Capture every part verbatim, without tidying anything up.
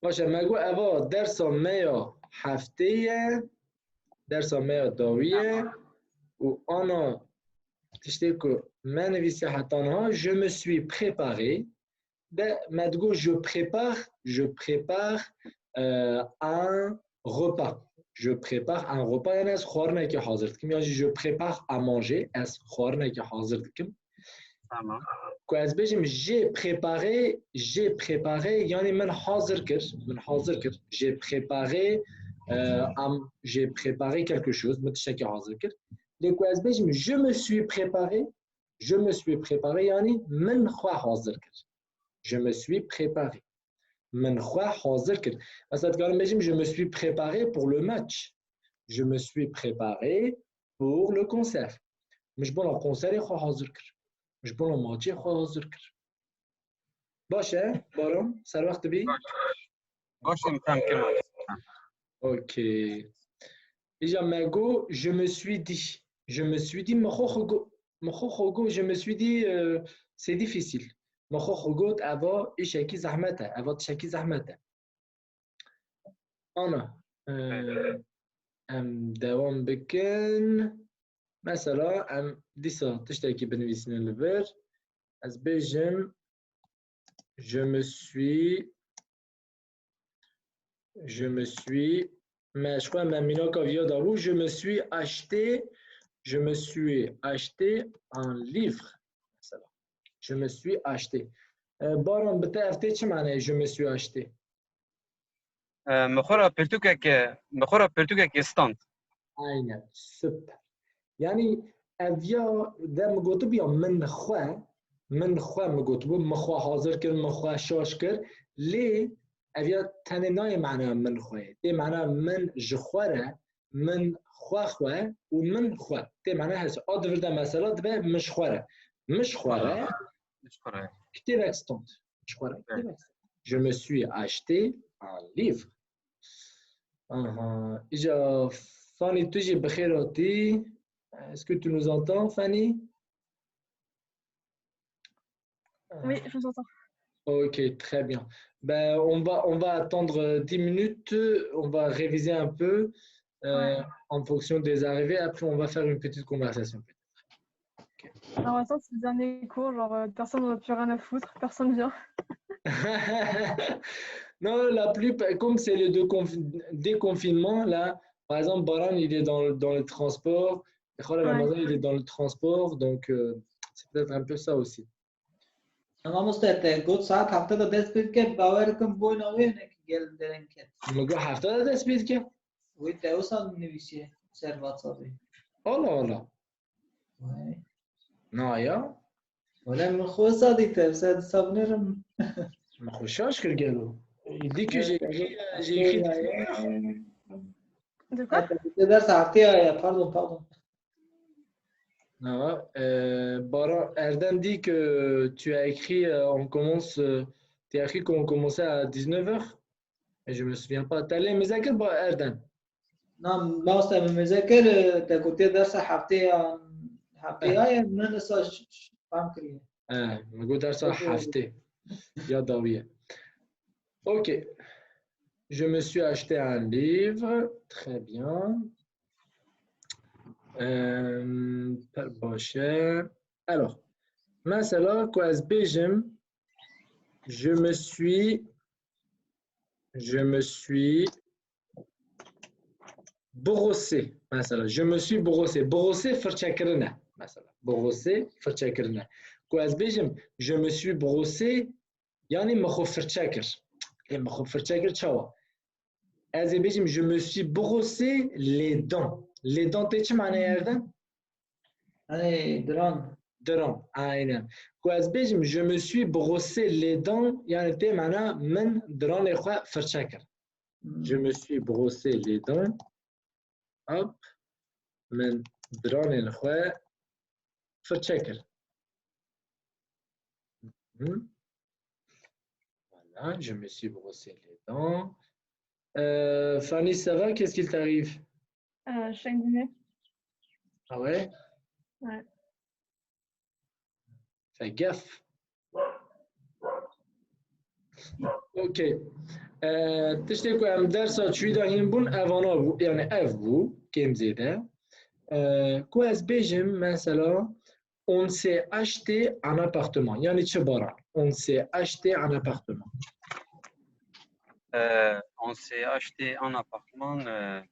Baş e, me got eva dersa me ya heftê ye, dersa me ya dawî ye û ana tiştê ku me nivîsiye heta niha, je me suis préparé. De me digot je prépare, je prépare, euh, un repas. Je prépare un repas, yani ez xwarinekê hazir dikim. Yan jî je prépare à manger, ez xwarinekê hazir dikim. Tamam. Ku ez bêjim j'ai préparé, j'ai préparé, yani min hazir kir, min hazir kir. J'ai préparé, euh, am, j'ai préparé quelque chose, min tiştekî hazir kir. Lê ku ez bêjim je me suis préparé, je me suis préparé, yani min xwe hazir kir. Je me suis préparé. Min xwe hazir kir. Mesela dikarim bêjim je me suis préparé pour le match. Je me suis préparé pour le concert. Min ji bona konserê xwe hazir kir. Min ji bona maçê xwe hazir kir. Baş e, Baran, serwext bî. Baş e, em fem kirin. Ok. Îja me got, je me suis dit. Je me suis dit, min xwe xwe got, min xwe xwe got, je me suis dit, euh, c'est difficile. Min xwe xwe got, eva îşekî zehmet e, eva tiştekî zehmet e. Ana, e, em dewam bikin. Mesela em dîsa tiştekî binivîsînin li vir. Ez bêjim, je me suis, je me suis, me ji xwe me mînaka viya dabû, je me suis acheté, je me suis acheté un livre. Mesela, je me suis acheté. E, Baran, bi te ev tê çi manayê je me suis acheté? E, min xwe re pirtûkekê, min xwe re pirtûkekê stand. Aynen, super. Yani ev ya de min gotibiya min xwe, min xwe min gotibû, min xwe hazir kir, min xwe şaş kir. Lê ev ya tenê nayê mana min xwe ye. Tê mana min ji xwe re, min xwe xwe û min xwe. Tê mana her se. A di vir de mesela dibe min ji xwe re. Min ji xwe re Ji xwe re. kitêbek stand. Ji xwe re kitêbek stand. Je me suis acheté un livre. Aha. Îca Fanî, tu jî bi xêr hatî. Est-ce que tu nous entends, Fanny? Oui, je vous entends. Ok, très bien. Ben, on va, on va attendre dix minutes, on va réviser un peu euh, Ouais. en fonction des arrivées. Après, on va faire une petite conversation. Alors, attends, c'est le dernier cours, genre, euh, personne n'en a plus rien à foutre, personne vient. Non, la plupart, comme c'est le déconf- déconfinement, là, par exemple, Baran, il est dans, le- dans le transport, Xora Ouais. Ramazan, il est dans le transport, donc euh, c'est peut-être un peu ça aussi. Ama Mustafa, te got saet hevde de dest pê dike, bawer kim boyna wê hinek gel dereng ket. Min got hevde de dest pê dike. Wê te wisa nivîsiye ser WhatsApp'ê. Allah Allah. Vay. Na ya. Wala min xwe wisa dî te, wisa dîsa binêrim. Min xwe şaş kir gelo. Il dit que j'ai écrit, euh, j'ai écrit dix-neuf heures. De quoi? Te dersa heftê ya, pardon, pardon. Ah, euh, Baran, Erdem dit que tu as écrit, euh, on commence, euh, tu as écrit qu'on commençait à dix-neuf heures. Et je me souviens pas. Te lê mizekir ba Erdem. Na, mamoste, min mêze kir, te gotiye dersa heftê ya, heftê ya ye, min wisa ş- ş- fam kiriye. Eh, min got dersa Ok. heftê. Ya dawî ye. Ok. Je me suis acheté un livre. Très bien. Euh, baş e. Alors, mesela ku ez bêjim, je me suis, je me suis brossé. Mesela, je me suis brossé. Brossé firçekirin e. Mesela, brossé firçekirin e. Ku ez bêjim, je me suis brossé, yani min xwe firçe kir. Ê, min xwe firçe kir çawa? Ez ê bêjim, je me suis brossé les dents. Les dents tê çi manayê Erdem? Hani diran. Diran, aynen. Ku ez bêjim, je me suis brossé les dents, yani tê mana min diranê xwe firçe kir. Hmm. Je me suis brossé les dents. Hop. Min diranên xwe firçe kir. Mhm. Voilà, je me suis brossé les dents. Euh, Fanny, ça va? Qu'est-ce qu'il t'arrive? Euh, je suis indigné. Ah ouais? Ouais. Fais gaffe. Ok. E, tiştê ku em dersa çûyî de hîn bûn, evana bû, yani ev bû, kêm zêde. E, ku ez bêjim, mesela, on s'est acheté un appartement. Yani çi Baran? On s'est acheté un appartement. Euh, on s'est acheté un appartement. Euh,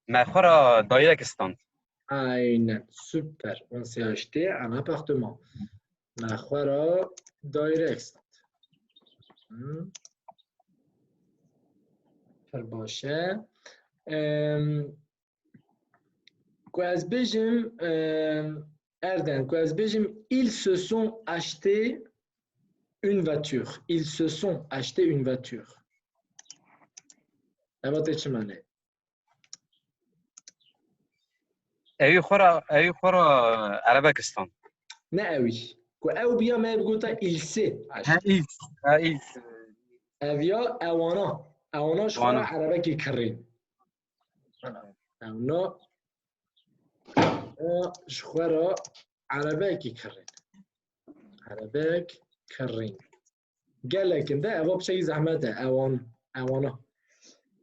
me xwe re daîrek stand. Aynen, super. On s'est acheté un appartement. Me xwe re daîrek stand. Hmm. Pir baş e. Em, ku ez bêjim, em, Erden, ku ez bêjim, ils se sont achetés une voiture. Ils se sont achetés une voiture. Eva tê çi mane? Ewî xwe re, ewî xwe re erebek stand. Ne ewî. Ku ew biya me bigota ils se Ha, ils. Ha, ils. Ev ya ewana. Ewana ji xwe re Wana. Erebekî kirîn. Ewna, ew ji xwe re Erebekî kirîn. Erebek kirîn. Gelek in de eva piçekî zehmet e. Ewan, ewana.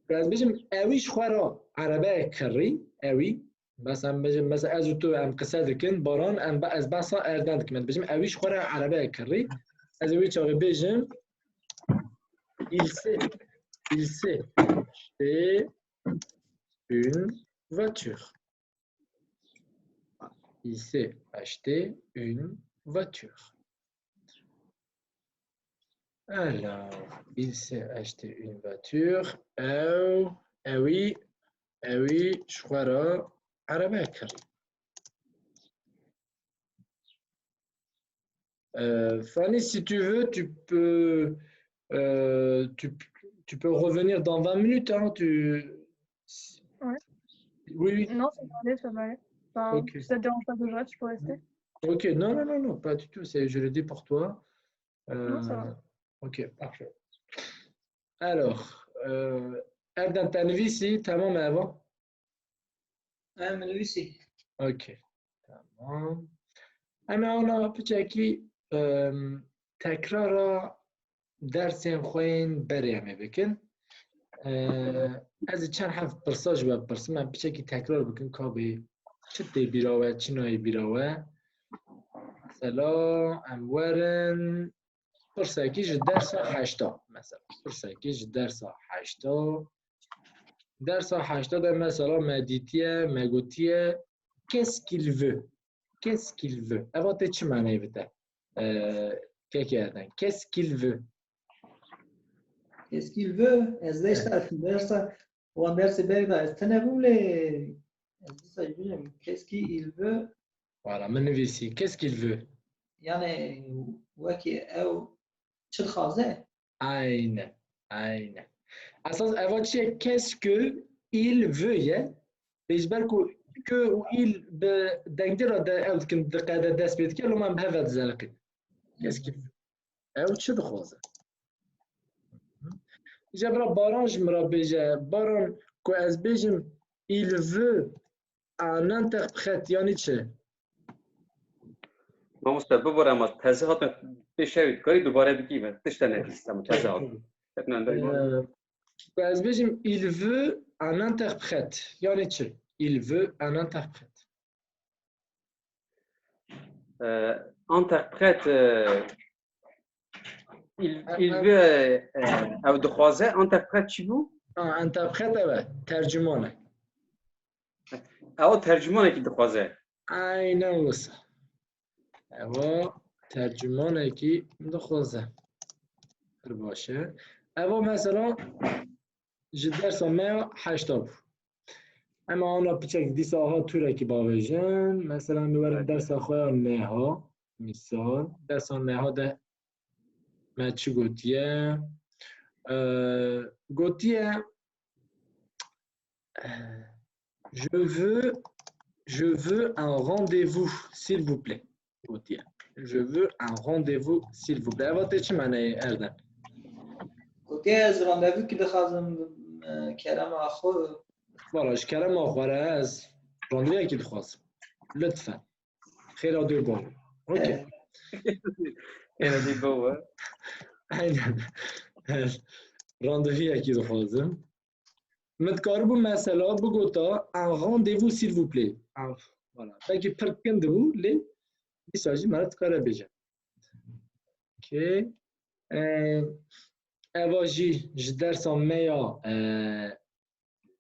Ez bêjim ewî ji xwe re Erebek kirî. Ewî. Mesela em bêjim, mesela ez û tu em qise dikin, Baran, em be-, ez behsa Erden dikim. Ez bêjim ewî ji xwe re Erebek kirî. Ez ê wî çaxê bêjim, il se, il se acheté une voiture. Il s'est acheté une voiture. Alors, il s'est acheté une voiture. Ew, ewî, ewî ji xwe re Erebek kirî. Euh, Fanny, si tu veux, tu peux, euh, tu, tu peux revenir dans vingt minutes, hein, tu... Ouais. Oui, oui. Non, ça va aller, ça va aller. Enfin, Ok. si ça te dérange pas que je reste, je peux rester. Ok, non, non, non, non, pas du tout, c'est, je le dis pour toi. Euh, Non, ça va. Ok, parfait. Alors, euh, Erden, te nivîsî, tamam e, eva? Em nivîsî. Ok, tamam. Em ê ana piçekî, em, tekrara dersên xwe yên berê em ê bikin. Ee, ez ê çend heft pirsa ji we bipirsim, em piçekî tekrar bikin, ka bê çi tê bîra we, çi nayê bîra we. Mesela em werin pirsekî ji dersa heşta, mesela pirsekî ji dersa heşta. Dersa heşta de mesela me dîtiye, me gotiye, qu'est-ce qu'il veut? Qu'est-ce qu'il veut? Eva tê çi maneyê bi te? Ee, kekê Erden. Qu'est-ce qu'il veut? Qu'est-ce qu'il veut? Ez vê ser dersa, wan dersê berê de ez tune bûm lê ez dîsa jî bilim. Qu'est-ce qu'il veut? Voilà, min nivîsî. Qu'est-ce qu'il veut? Yani wekî ew çi dixwaze? Aynen, aynen. Esas eva çi ye? Qu'est-ce que il veut ye? Lê ji ber ku que û il bi dengdîra de ew dikin, diqede dest pê dike, loma em bi hev ve dizeliqîn. Qu'est-ce qu'il veut? Ew çi dixwaze? Îja bira Baran ji min re bêje, Baran, ku ez bêjim, il veut un interprète, yanî çi? Mamoste, bibore, ma teze hatine pêş ew, dikarî dubare bikî me. Tişte nebîst, em teze hatin. Ketin em berî. Ee, ku ez bêjim, il veut un interprète, yanî çi? Il veut un interprète. Euh, interprète, euh, il, il veut, euh, ew dixwaze, interprète çi bû? Ha, interprète ew e, tercüman e. Ew tercümanekî dixwaze. Aynen wisa. Ewa tercümanekî dixwaze. Pir baş e. Ewa mesela ji dersa me ya heşta bû. Em ana piçek dîsa aha tûrekî bavêjin. Mesela em ê werin dersa xwe ya neha. Mîsal. Dersa neha de me çi gotiye? Ee, gotiye, ee, je veux, je veux un rendez-vous, s'il vous plaît. Gotiye. Je veux un rendez-vous, s'il vous plaît. Eva tê çi maneyê Erden? Gotiye ez randevûkî dixwazim, e, kerema xwe. Valla ji kerema xwe re ez randevûyekî dixwazim. Lütfen. Xêra dê bol. Okey. Êne dî bo we. Aynen. Randevûyekî dixwazim. Min dikaribû mesela bigota un rendez-vous s'il vous plaît. Un, voilà. Belkî pir kin dibû lê dîsa jî me re dikare bêje. Okey. Ee, eva jî ji dersa me ya e,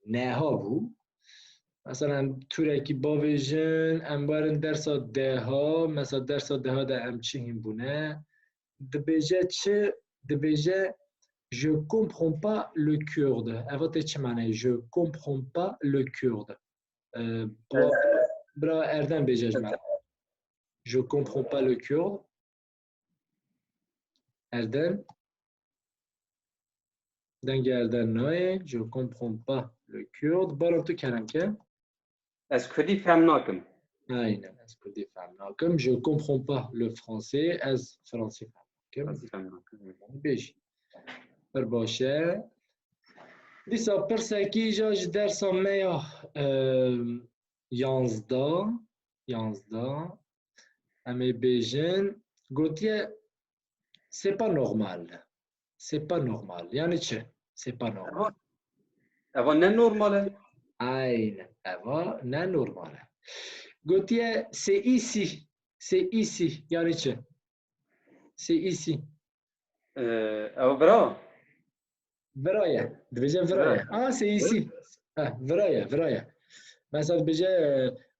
neha bû. Mesela em tûrekî bavêjin, em werin dersa deha, mesela dersa deha de em çi hîn bûne? Dibêje çi? Dibêje je comprends pas le kurde. Eva tê çi mane? Je comprends pas le kurde. Ee, bira Erdem bêje ji me. Je comprends pas le kurde. Erdem. Dengê Erdem nayê. Je comprends pas le kurde. Baran tu kerem ke. Ez kurdî fehm nakim. Aynen. Ez kurdî fehm nakim. Je comprends pas le français. Ez fransî fehm nakim. Bêjî. Pir baş e. Dîsa pirsekî ja ji dersa me ya yanzdeh, yanzdeh. Em ê bêjin, gotiye c'est pas normal. C'est pas normal. Yani çi? C'est pas normal. Eva ne normal e? Aynen. Eva ne normal e. Gotiye c'est ici. C'est ici. Yani çi? C'est ici. Ee, ew bira. Vira ye. Dibêje vira ye. Ah, c'est ici. Ha, vira ye, vira ye. Mesela dibêje,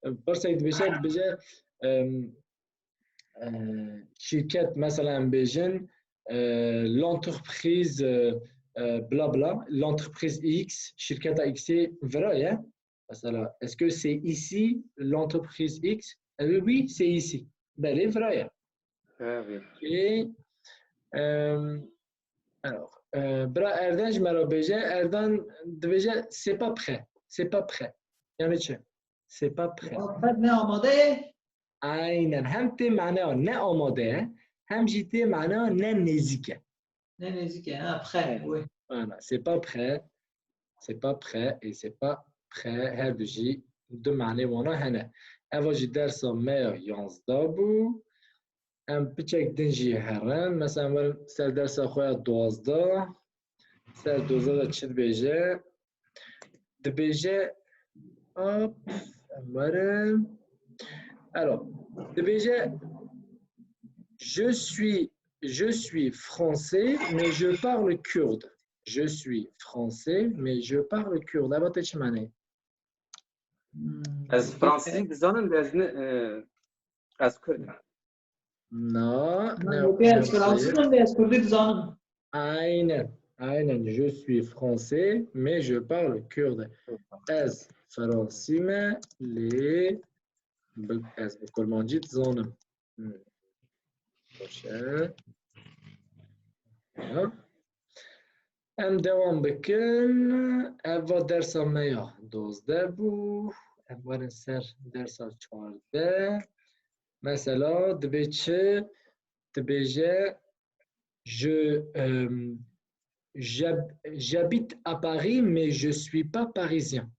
e, pirsek dibêje, dibêje, e, e, şirket, mesela em bêjin, e, l'entreprise, e, e, bla bla, l'entreprise X, şirketa X'ê vira ye. Mesela, est-ce que c'est ici l'entreprise X? Eh oui, oui, c'est ici. Belê, vira ye. Evet. Et, euh, alors, euh, bira Erden ji me re bêje, Erden dibêje, c'est pas prêt. C'est pas prêt. Yani çi? C'est pas prêt. Muhabbet ne amade? Aynen. Hem tê maneya ne amade, hem jî tê maneya ne nêzîk e. Ne nêzîk e, ha, prêt, oui. Voilà, c'est pas prêt. C'est pas prêt et c'est pas prêt. Her du jî du mane wana hene. Eva jî dersa me ya yanzdeh bû. Em piçek din jî herin. Mesela em werin ser dersa xwe ya duwazdeh. Ser duwazdeh de çi dibêje? Dibêje, hop, em werin. Alors, dibêje, je suis, je suis français, mais je parle kurde. Je suis français, mais je parle kurde. Eva tê çi mane? Hmm. Ez fransîzî dizanim, de ez ne, e, ez kurd im. Na, Na, yok, ez fransîz im, ez kurdî dizanim. Aynen, aynen. Je suis français, mais je parle kurde. Ez fransî me, lê bi- ez bi kurmancî dizanim. Hmm. Baş e. Ya. Em devam bikin. Eva dersa me ya dozdeh bû. Em werin ser dersa çardeh. Mesela dibê çi? Dibêje, je, euh, j'hab- j'habite à Paris, mais je suis pas parisien.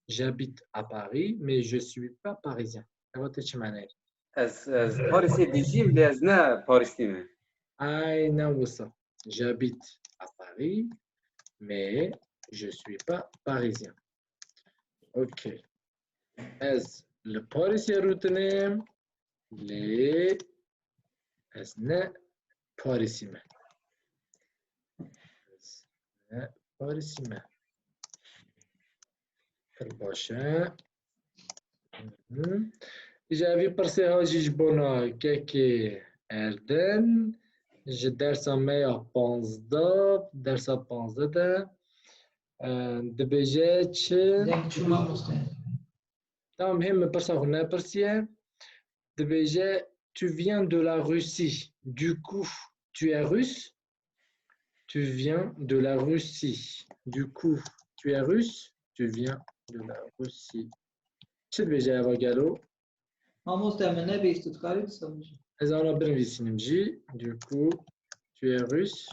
J'habite à Paris, mais je suis pas parisien. Eva tê çi mane? Ez, ez Parîsê dijîm, lê ez ne Parîsî me. Aynen wisa. J'habite à Paris, mais je suis pas parisien. Ok. Ez li Parîsê rûtinêm, lê ez ne Parîsî me. Ez ne Parîsî me. Pir baş e. Hı hı. Îja vî pirsê ha jî ji bona kekê Erden, ji dersa me ya panzdeh, dersa panzdeh de, e, dibêje çi? Deng çû mamoste. Tamam, hê min pirsa xwe nepirsiye. Dibêje, tu viens de la Russie. Du coup, tu es russe. Tu viens de la Russie. Du coup, tu es russe. Tu viens de la Russie. Çi dibêje eva gelo? Mamoste, min nebihîst, tu dikarî disa bijî. Ez ana binivîsînim jî. Du coup, tu es russe.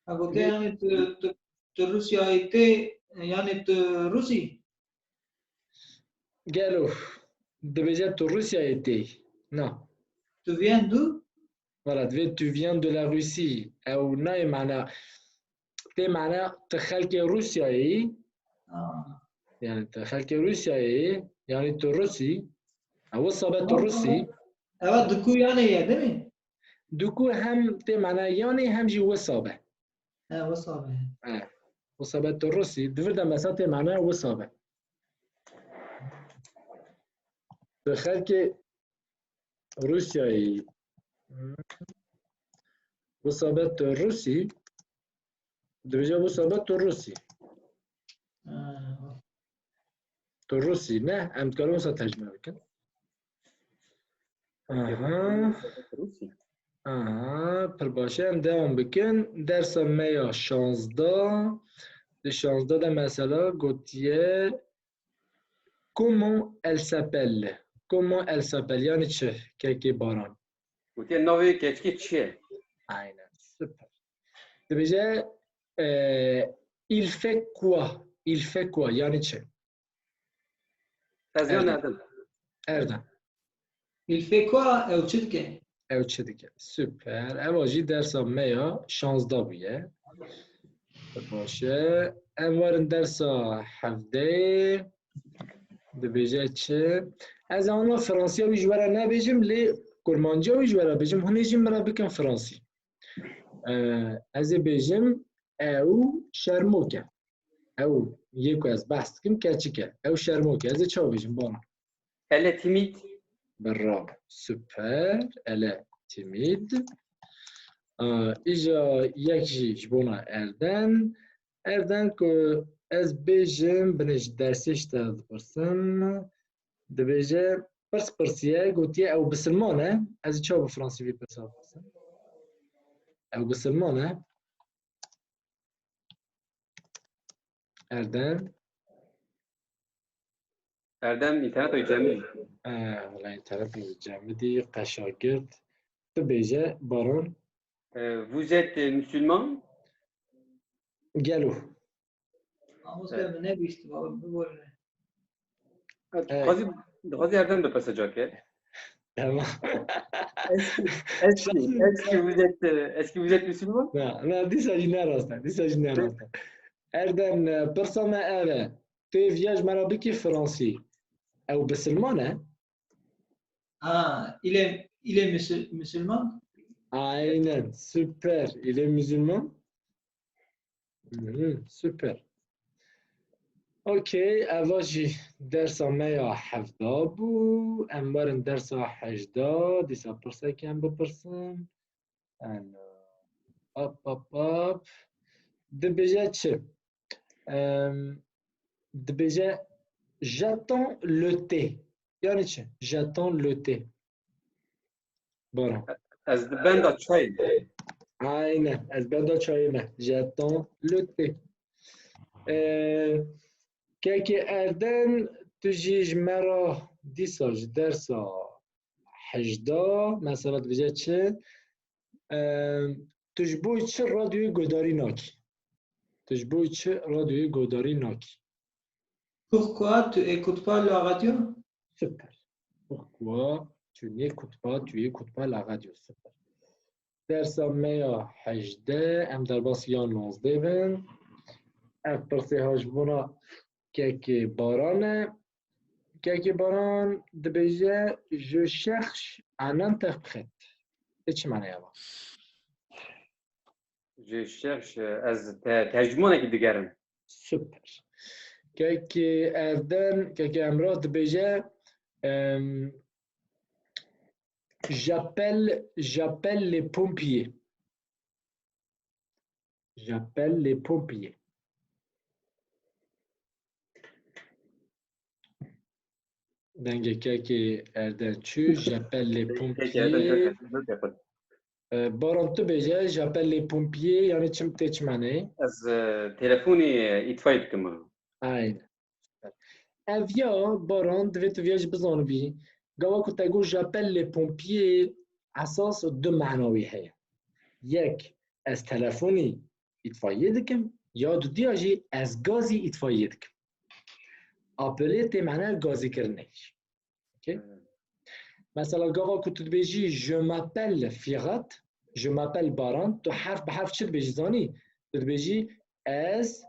Ha, gote, yanî tu, tu, tu Rûsyayê tê, yanî tu Rûsî? Gelo, dibêje tu Rûsyayê tê. Na. Tu viens d'où? Voilà, divê tu viens de la Russie. Ew nayê mana. tê mane tu xelkê Rûsyayê yî, Ah. yani tu xelkê Rûsyayê yî, yani tu Rus î, e, wisa be tu Rus î. Eva diku yanê ye, değil mi? Diku hem tê mane yanê hem jî wisa be. He, wisa be. E, wisa be tu Rus î. Di vir de mesela tê mane wisa be. Tu xelkê Rûsyayê yî. Wisa be tu Rus î. Dibêje wisa be tu Rus î. Ah. Tu Rus î, ne? Em dikarin wisa tercime bikin. Aha. Rûsî. Aha, pir baş e. Em devam bikin. Dersa me ya şazdeh. Di şazdeh de mesela gotiye Comment elle s'appelle? Comment elle s'appelle? Yani çi? Kekê Baran. Gotiye navê keçikê çi ye? Aynen. Süper. Dibêje e, il fait quoi? Il fait quoi? Yani çi? Ez yan Erdem. Erdem. Erdem. Il fait quoi? Ew çi dike? Ew çi dike? Süper. Eva jî dersa me ya şazdeh bûye. Baş e. Em werin dersa hevdeh. Dibêje çi? Ez ana Fransiya wî ji we re nebêjim, lê Kurmanciya wî ji we re bêjim. Hûn ê jî min re bikin Fransî. Ee, ez ê bêjim ew şermok e. Ew yê ku ez behs dikim keçik e. Ew şermok e. Ez ê çawa bêjim, Baran? Elle est timide. Bravo. Süper. Elle est timide. Aa, îja yek jî ji bona Erden. Erden ku ez bêjim, binê ji dersê ji te dipirsim. Dibêje, pirs pirsiye, gotiye ew bisilman e. Ez ê çawa bi fransî vî pirsa bipirsim? Ew bisilman e. Erden. Erdem, internet wî cemidî. Eh, wala internet wî cemidî, qeşa girt. Tu bêje, Baran. Ee, vous êtes musulman? Gelo. Mamoste, min nebîst, baba, biborîne. Evet. Dixwazî, dixwazî Erdem bipirse cake. Tamam. Est-ce que, est-ce que, est-ce que vous êtes, euh, est-ce que vous êtes musulman? Na, na, dîsa jî ne rast e, dîsa jî ne rast e. Erdem, e, pirsa me ev e. Tu yê viya ji me re bikî fransî. Ew bisilman e? Ah, il est, il est musul- musulman? Aynen, süper. Il est musulman. Mhm, süper. Okey, eva jî dersa me ya hevda bû. Em werin dersa hejda. Dîsa pirsekê em bipirsin. Alo. Hop, hop, hop. Dibêje çi? Em, dibêje j'attends le thé. Yani çi? J'attends le thé. Baran. Ez di benda çayê. Aynen. Ez benda çayê me. J'attends le thé. Ee, kekê Erden, tu jî ji me re dîsa ji dersa hejda, mesela dibêje çi? Ee, tu ji bo çi radyoyê guhdarî nakî? Tu ji bo çi radyoyê guhdarî nakî? Pourquoi tu écoutes pas la radio? Super. Pourquoi tu n'écoutes pas, tu écoutes pas la radio? Super. Dersa me ya hejdeh, em derbas ya nozdeh bin. Ev pirsê ha ji bona kekê Baran e. Kekê Baran dibêje, je cherche un interprète. Te çi mane ya va? Je cherche, ez te, tercümanekî digerim. Super. Kekê Erden, kekê Emrah dibêje, em, j'appelle, j'appelle les pompiers. J'appelle les pompiers. Dengê kekê Erden çû, j'appelle les pompiers. Ee, Baran, tu bêje, j'appelle les pompiers, yani çim tê çi maneyê? Ez, e, telefonî, e, îtfayê dikim. Aynen. Ev ya, Baran, divê tu viya jî bizanibî. Gava ku te got j'appelle les pompiers, esas du mana wî heye. Yek, ez telefonî îtfayê dikim, ya dudiya jî ez gazî îtfayê dikim. Appelé tê mana gazîkirinê. Okey? Mesela gava ku tu dibêjî, je m'appelle Firat, je m'appelle Baran, tu herf bi herf çi dibêjî zanî? Tu dibêjî, Ez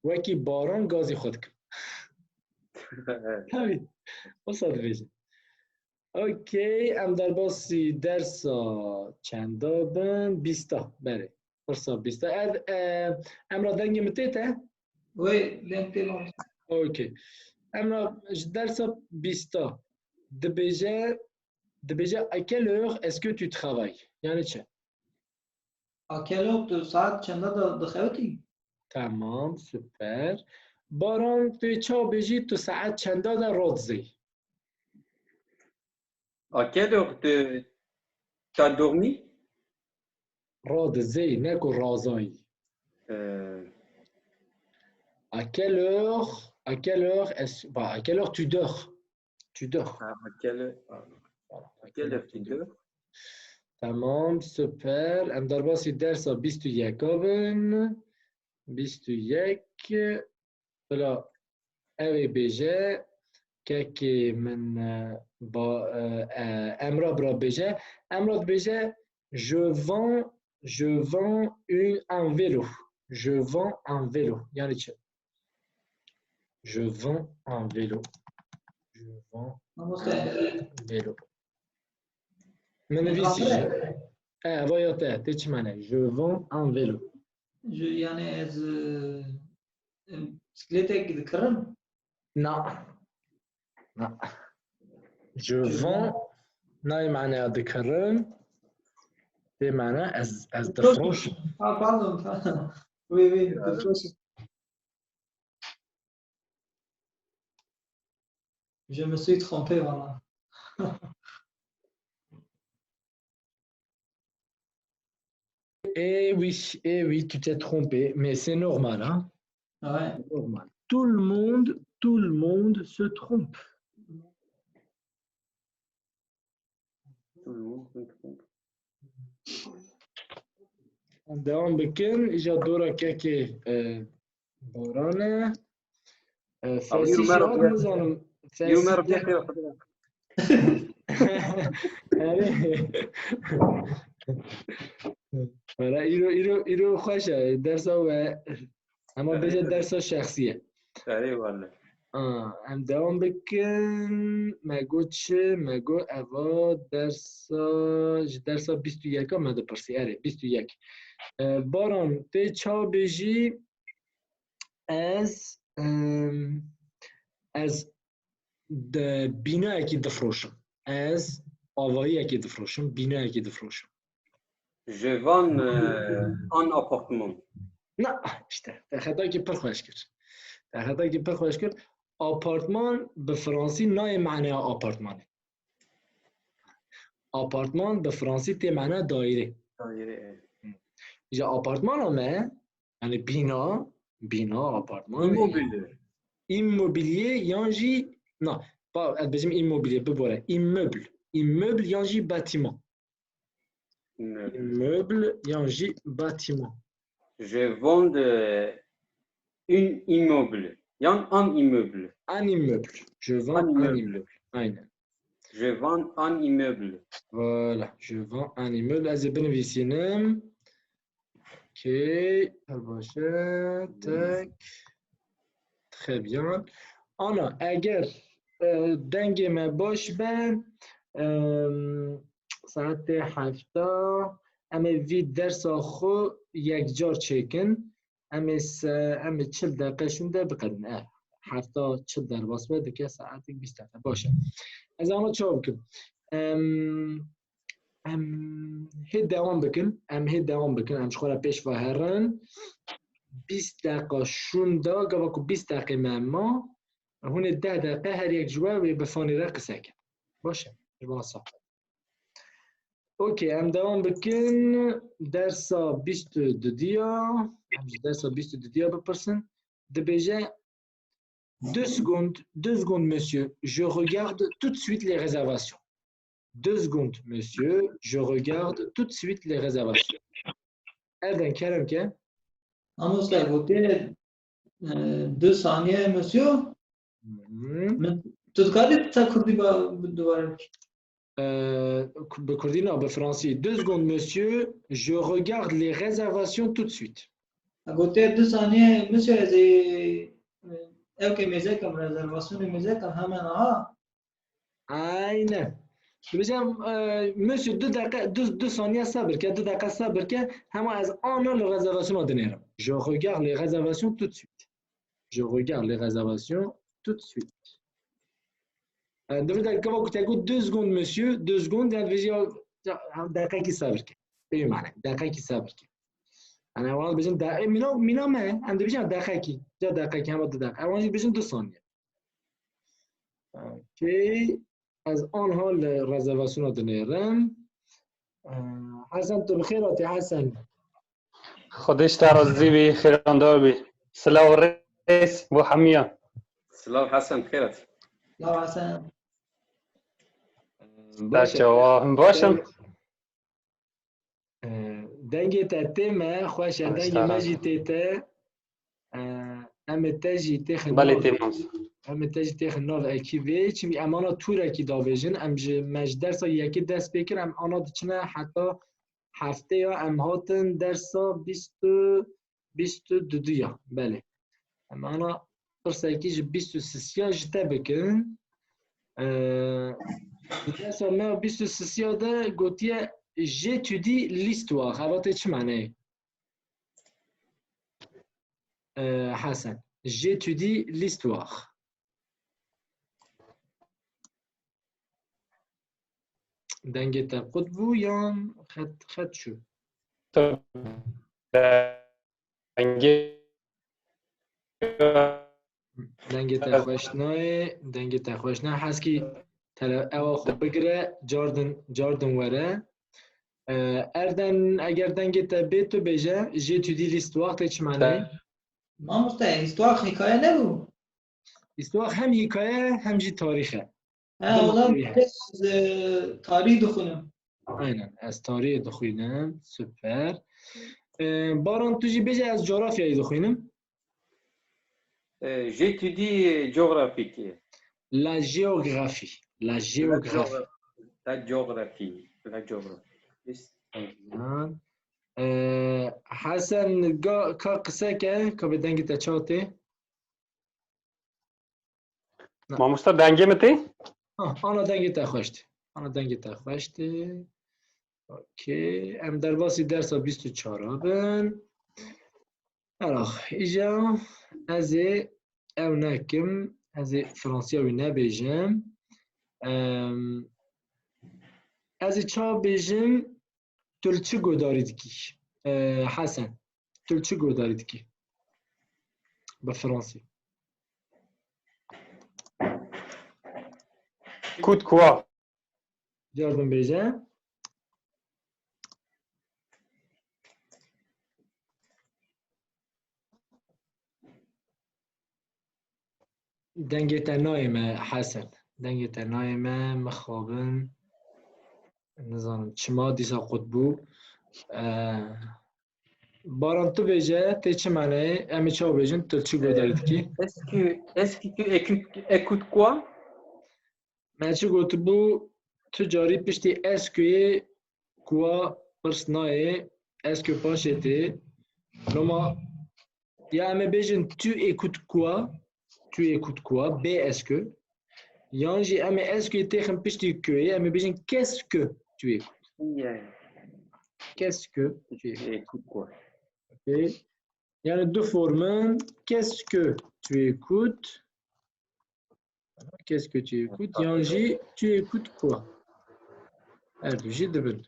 wekî baran gazî xwe dikim. Tabii. Wisa dibêjin. Okey, em derbasî dersa çenda bin? Bîsta, belê. Pirsa bîsta. Ev, e, Emra, dengê min tê te? Wê, deng tê mamoste. Okey. Emra, ji dersa bîsta dibêje, dibêje, à quelle heure est-ce que tu travailles? Yani çi? À quelle heure tu saet çenda da dixewitî? Tamam, super. Baran, tu çawa bêjî, tu saet çenda da radizî? À quelle heure tu t'as dormi? Radizî, ne ku razayî. Euh. À quelle heure, à quelle heure est-ce, bah, à quelle heure tu dors? Tu dors. À quelle heure, à quelle heure tu dors? Tamam, super. Em derbasî dersa bîst û yek bin. Bîst û yek. Bila ew ê bêje, kekê min, e, ba, e, e, Emra bira bêje. Emra dibêje, je vends, je vends une, un vélo. Je vends un vélo. Yani çi? Je vends un vélo. Je vends un vélo. Min nivîsî jî. E, eva ya te, tê çi mane? Je vends un vélo. Ji, yani ez, e, em, bisikletek dikirim? Na. Na. Je vends, nayê maneya dikirim. Tê mane ez, ez difroşim. Ha, pardon, pardon. Oui, oui, difroşim. Je me suis trompé, voilà. Eh oui, eh oui, tu t'es trompé, mais c'est normal, hein? Ouais. Normal. Tout le monde, tout le monde se trompe. Tout le monde se trompe. Em devam bikin, îja dora kekê, e, Boran e. E, Felsî jî hat nizanim. Felsî. Erê. Wala îro, îro, îro xweş e. Dersa we, hema bêje dersa şexsî ye. Erê wale. A, em devam bikin. Me got çi? Me got eva dersa, ji dersa bîst û yek a me dipirsî. Erê, bîst û yek. E, Baran, tê çawa bêjî? Ez, em, ez di bînayekî difroşim. Ez avahiyekê difroşim, bînayekî difroşim. Je vends, euh, un appartement. Na, işte, te xetakî pir xweş kir. Te xetakî pir xweş kir. Apartman bi fransî nayê maneya apartmanê. Apartman bi fransî tê maneya daîrê. Daîrê, evet. Hı. Îja apartmana me, yani bîna, bîna, apartman. Immobilier. Immobilier yan jî, na, pa, ez bêjim immobilier, bibore. Immeuble. Immeuble yan jî bâtiment. Immeuble. Immeuble yan jî bâtiment. Je vends, euh, une immeuble. Yan un immeuble. Un immeuble. Je vends un immeuble. Aynen. Je vends un immeuble. Voilà, je vends un immeuble. Ez ê binivîsînim. Okey, pir baş e. Tek. Très bien. Ana, eger, e, dengê me baş be, em, saetê hefta, em ê vî dersa xwe yekcar çêkin. Em ê se-, em ê çil deqe şûnde biqedin. E, hefta çil derbas be dike saetek bîst deqe. Baş e. Ez ana çawa bikim? Em, em hê dewam bikin. Em hê dewam bikin. Em ji xwe re pêş ve herin. Bîst deqa şûnda, gava ku bîst deqê me ma, hûn ê deh deqe her yek ji we wê bi fanî re qise kin. Baş e. Ji van sax. Okey, em devam bikin. Dersa bîst û dudiya. Em ji dersa bîst û dudiya bipirsin. Dibêje, deux secondes, deux secondes, monsieur. Je regarde tout de suite les réservations. Deux secondes, monsieur. Je regarde tout de suite les réservations. Erden, kerem ke. Mamoste, gotiye, e, du saniye, monsieur. Hı hı. Min, tu dikarî te kurdî ba-, bi dubare bikî? E, ku-, bi kurdî na, bi fransî. Deux secondes, monsieur, je regarde les réservations tout de suite. Gotiye du saniye, Monsieur, ez ê, ew ke mêze kim, rezervasyonê mêze kim, hemen aha. Aynen. Dibêjim, e, Monsieur, du deqe, du, du saniye sebir ke, du deqe sebir ke, hema ez ana li rezervasyona dinêrim. Je regarde les réservations tout de suite. Je regarde les réservations tout de suite. E, di vir de gava ku te got deux secondes, Monsieur, deux secondes, yani dibêjî ya, ya, deqekî sebir ke. Peyvê mane, deqekî sebir ke. Yani, wan dibêjin de, e, mîna, mîna me, em dibêjin deqekî, ya deqekî, hema du deqe. Wan jî dibêjin du saniye. Okey. Ez anha li rezervasyona dinêrim. E, Hesen, tu bi xêr hatî, Hesen. Xwedê ji te razî bî, xêrandar bî. Silav û rêz bo hemiyan. Silav Hesen, bi xêr hatî. Silav Hesen. Baş e. Çawa, hûn baş in? Ee, dengê te tê me, xweş e, dengê me jî tê te. Ee, em ê te jî têxin Belê nav, tê me. Em ê te jî têxin nav ekîvê, çimkî em ana tûrekî davêjin, em ji, me ji dersa yekê dest pê kir, em ana diçine heta heftê ya, em hatin dersa bîst û, bîst û du ya, belê. Em ana pirsekî ji bîst û sisiya ji te bikin. Ee, di dersa me ya bîst û sisiya de gotiye, j'étudie l'histoire. Eva tê çi maneyê? Ee, Hesen. J'étudie l'histoire. Dengê te qut bû yan xet, xet çû? Dengê Dengê te xweş nayê, dengê te xweş nayê. Heskî tele-, ewa xwe bigire, cardin, cardin were. Ee, Erden, eger dengê te bê, tu bêje, j'étudie l'histoire, tê çi maneyê? Mamoste, histoire hikaye nebû? Histoire hem hikaye, hem jî tarîx e. Ha, Dema wala tarîx e. Ez, e, tarîx dixwînim. Aynen, ez tarîxê dixwînim. Super. Ee, Baran, tu jî bêje, ez coğrafyayê dixwînim. E, j'étudie géographique. La géographie. La géographie. La géographie. La géographie. Ee, Hesen, ga, ka qise ke, ka bi dengê te çawa tê? Na. Mamoste, dengê min tê? Ha, ana dengê te xweş tê. Ana dengê te xweş tê. Okey. Em derbasî dersa bîst û çar bin. Eraq, îja ez ê ew nekim, ez ê Fransiya wî nebêjim. Em, ez ê çawa bêjim? Tu li çi guhdarî dikî? Ee, Hesen, tu li çi guhdarî dikî? Bi Fransî. Écoute quoi? Car bin bêje. Dengê te nayê me, Hesen. Dengê te nayê me, mixabin. Nizanim çima dîsa qut bû. Ee, Baran, tu bêje, tê çi maneyê? Em ê çawa bêjin? Tu çi guhdarî dikî? Est-ce que, est-ce que tu écoutes, écoutes quoi? Me çi gotibû, tu carî piştî est-ce que-yê quoi pirs nayê, est-ce que paşê tê. Loma ya em ê bêjin tu écoutes quoi, tu écoutes quoi, bê est-ce que. Yan jî em ê est-ce que têxin piştî que-yê, em ê bêjin qu'est-ce que tu écoutes. Yeah. Qu'est-ce que tu écoutes. Écoute quoi. Ok. Yani du formin, qu'est-ce que tu écoutes? Qu'est-ce que tu écoutes? Yan jî tu écoutes quoi? Her du jî dibin.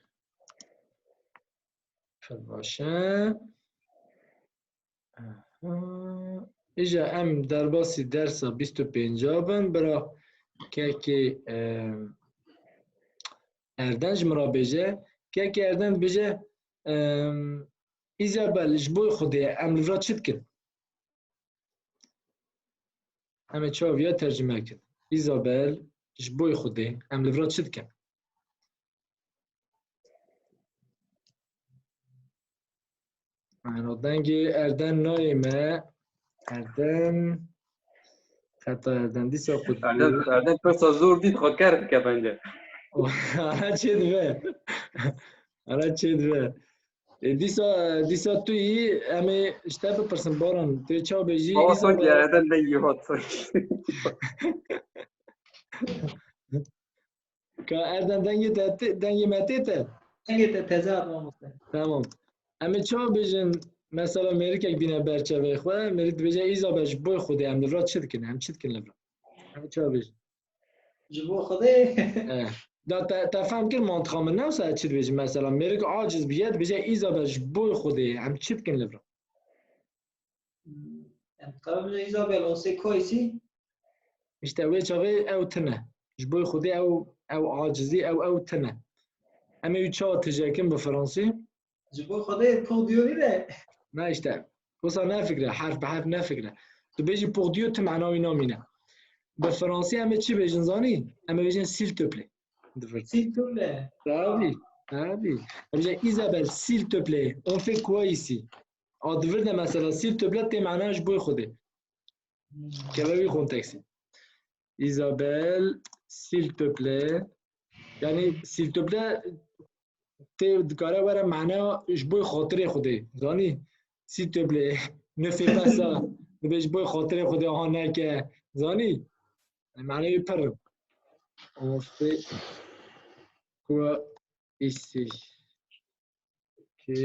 Pir baş e. Aha. Îja em derbasî dersa bîst û pênca bin. Bira kekê, e, Erden ji min re bêje. Kekê Erden dibêje, e, Îzabel, ji bo Xwedê, em li vir çi dikin? Em ê çawa viya tercime bikin? Îzabel, ji bo Xwedê, em li vir çi dikin? Ano, dengê Erden nayê me. Erden. Xeta Erden dîsa qut bû. Erden, Erden pirsa zor dît, xwe ker dike bence. Ara çê dibe. Ara çê dibe. E, dîsa, dîsa tu yî, em ê ji te bipirsin, Baran, tu yê çawa bêjî? Baba Îsabel. Sanki yerden de yihat sanki. Ka Erdem, dengê te, te, dengê me tê te? Dengê te teze hat mamoste. Tamam. Em ê çawa bêjin, mesela mêrikek bîne ber çavê xwe, mêrik dibêje Îsabel ji bo Xwedê em li vir çi dikin, em çi dikin li vir? Em ê çawa bêjin? Ji bo Xwedê. Eh. Da te, te fehm kir mantiqa min, ne wisa çi dibêjin, mesela mêrik aciz bîye, dibêje Îsabel ji bo Xwedê em çi dikin li vir? Em dikarin bêjin Îsabel, on sait quoi ici? Îşte wê çavê ew tune. Ji bo Xwedê ew, ew acizî, ew, ew tune. Em ê wî çawa tije kin bi fransî? Ji bo Xwedê pour Dieu nîne. Na îşte. Wisa nefikre, herf bi herf nefikre. Tu bêjî pour Dieu, tu mana wî namîne. Bi fransî em ê çi bêjin zanî? Em ê bêjin s'il te plaît. Di vir. S'il te plaît. Tabii, tabii. Em bêjin Isabelle, s'il te plaît, on fait quoi ici? A di vir de mesela s'il te plaît tê mana ji bo Xwedê. Keve wî konteksî. Isabelle, s'il te plaît. Yani s'il te plaît tê dikare were mana ji bo xatirê Xwedê. Zanî? S'il te plaît, ne fais pas ça. Dibe ji bo xatirê Xwedê aha neke. Zanî? Mana wî pir in. On fait quoi ici? Ok.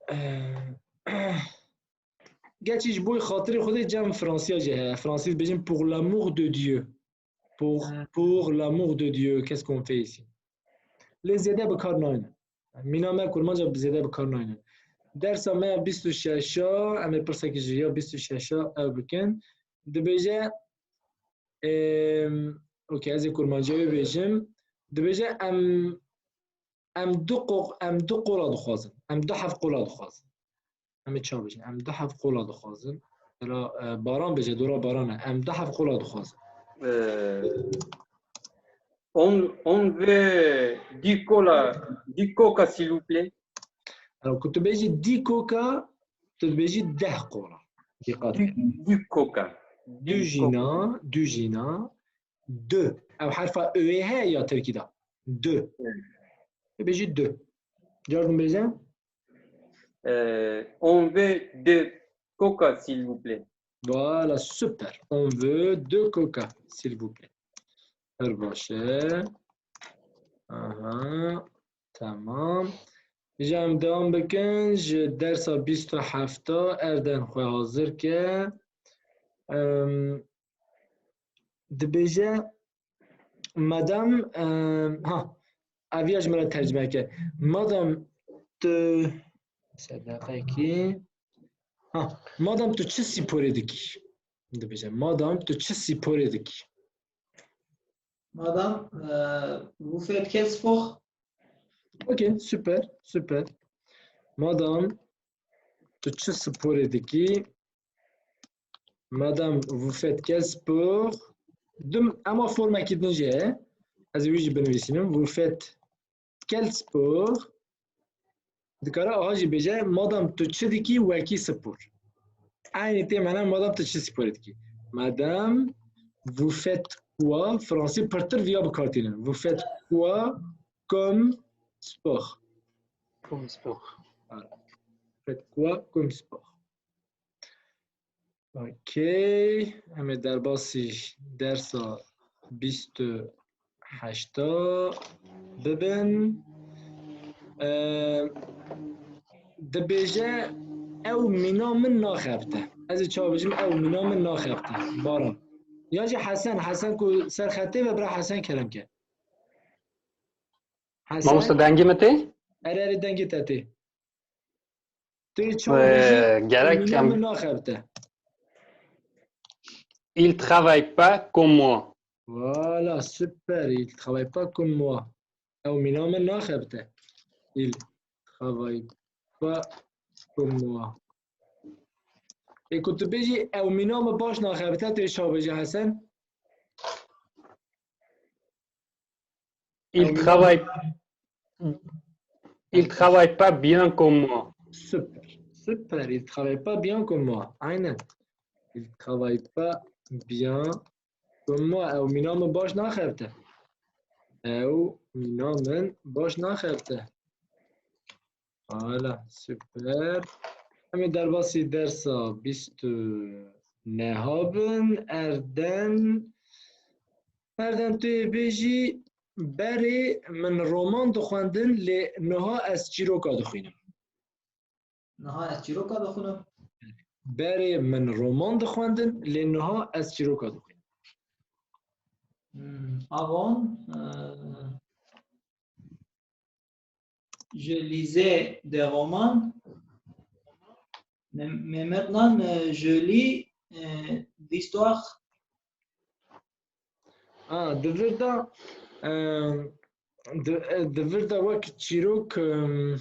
Eh, Gerçi ji bo xatirê Xwedê cem Fransiya jî heye. Fransî dibêjin pour l'amour de Dieu. Pour, Ha. Pour l'amour de Dieu, qu'est-ce qu'on fait ici? Lê zêde bi kar nayne. Mîna me kurmanca zêde bi kar nayne. Dersa me ya bîst û şeş a, em ê pirsekî ji ya bîst û şeş a ew bikin. Dibêje, em, ok, ez ê kurmancî wê bêjim. Dibêje em, em du qo-, em du qola dixwazin. Em du heft qola dixwazin. Em ê çawa bêjin? Em du heft qola dixwazin. Mesela, e, Baran bêje, dora Baran e. Em du heft qola dixwazin. Euh, on, on veut dix cola, dix coca, s'il vous plaît. Alors, ku tu bêjî dî koka, tu dibêjî deh qola. Dîqat. Dix, dix coca. Du jîna, du jîna, du. Ew herfa Ö'yê heye ya Tirkî de. Du. Evet. Tu bêjî du. Car din bêje? Euh, on veut deux coca, s'il vous plaît. Voilà, super. On veut deux coca, s'il vous plaît. Pir baş e. Aha, tamam. Îja em devam bikin. Ji dersa bîst û heft a Erden xwe hazir ke. Em, dibêje, Madam, em, ha, ev ya ji min re tercime ke. Madam, tu, sedeqekî. Ha, madam, tu çi sporê dikî? Dibêje, madam, tu çi sporê dikî? Madam, euh, vous faites quel sport? Ok, super, super. Madam, tu çi sporê dikî? Madame, vous faites quel sport? Dim, ema formekî din jî heye. Ez ê wî jî binivîsînim. Vous faites quel sport? Dikare aha jî bêje, madam, tu çi dikî wekî spor? Eynî tê mene, madam, tu çi sporê dikî? Madame, vous faites quoi? Fransî pirtir viya bi kar tînin. Vous faites quoi comme sport? Comme sport. Voilà. Vous faites quoi comme sport? Ok. Em ê derbasî dersa bîst û heşta bibin. Ee, dibêje, ew mîna min naxebite. Ez ê çawa bêjim, ew mîna min naxebite. Baran. Ya jî Hesen, Hesen ku ser xetê ve, bira Hesen kerem ke. Hesen. Mamoste, dengê me tê? Erê, erê, dengê te tê. Tu yê çawa Ee, bêjî, gerek mîna em- min naxebite. Il travaille pas comme moi. Voilà, super. Il travaille pas comme moi. Ew mîna min naxebite. Il travaille pas comme moi. Ê ku tu bêjî, ew mîna min baş naxebite, tu yê çawa bêjî Hesen? Il travaille, il travaille pas bien comme moi. Super, super. Il travaille pas bien comme moi. Aynen. Il travaille pas bien comme moi. Ew mîna min baş naxebite. Ew mîna min baş naxebite. Voilà, super. Em ê derbasî dersa bîst û neh bin. Erdem, Erdem, tu yê bêjî, berê min roman dixwendin, lê niha ez çîroka dixwînim. Niha ez çîroka dixwînim. Berê min roman dixwendin, lê niha ez çîroka dixwînim. Hmm, avant, euh, je lisais des romans, mais, mais maintenant, euh, je lis, euh, d'histoire. Ah, di vir de, euh, di, di vir de wek çîrok, euh,